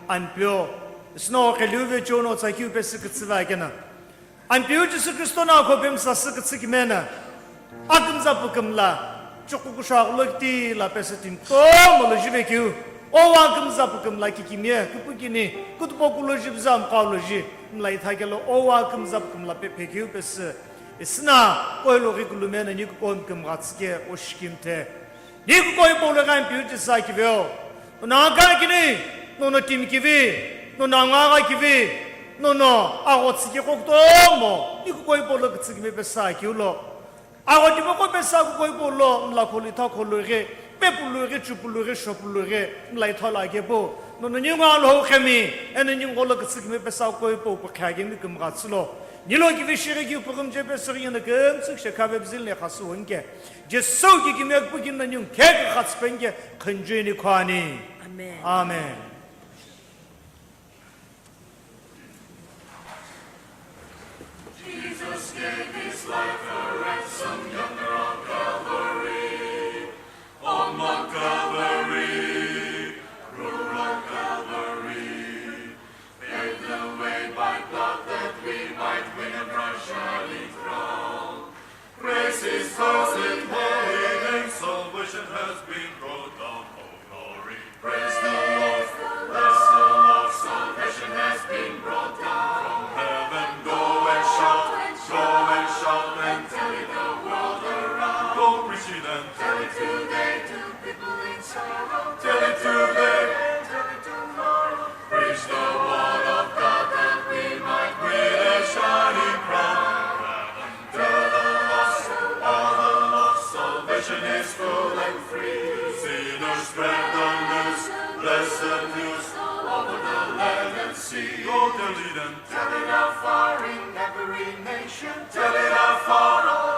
Ampeu. Süno qheliu vecho no tsakeu pesü kütsüve keno. Ampeu Jisü Kristo no akhope msasü kütsü kime no, akümza pu kümla, chuqu kusho aghulo kiti la pesü timi kutomo lo jive keu, owa akümza pu kümla kikimiye, küpükini, kutupo kulo jipüzü amqo lo ji, mlaitha kelo, owa akümza pu kümla pe phe keu pesü, isüna, kuhou lo ghi kulume no ni kukuhou kümgha tsüke, oshikimthe. Ni kukuhou hipau lo ghi Ampeu Jisü akiveo. Nono akha kini, nono timi kivi, nono angagha kivi, nono aghotsü kiqo kutomo, ni kukuhou hipau lo kütsü kime pesü akeu lo. Agho timi qo pesü kukuhou hipau lo, mla kholo itha kholo ghi, pepulu ghi, chupulu ghi, shopulu ghi, mlaitha lo akepu. Nono ningu Alhou kemi, eno ningu lo kütsü kime pesü kukuhou hipau pu khe akemi kümgha tsü lo. Nilo kivi shighi keu pughumje pesü ghi eno kümtsü kishekha vepüzü le khasü wonike. Jisü kikimiye küpükini no ningu khe kükha tsüpenike khunju ni khwani. Amen. Amen. Jesus gave his life a ransom yonder on Calvary, on Mount Calvary, cruel Calvary. Paved the way by blood that we might win a bright shining crown. Praise his holy name, salvation has been brought down, oh glory. Praise the Lord, bless the Lord, salvation has been brought down. From heaven go and shout, go and shout and tell it the world around. Go preach it and tell it today to people in sorrow. Tell it today, tell it tomorrow. Preach the word of God that we might win a shining crown. Tell the lost, all the lost, salvation is full and free. Sinners spread the news. Blessed news all over the land and sea. Go tell it and tell it afar in every nation. Tell it afar all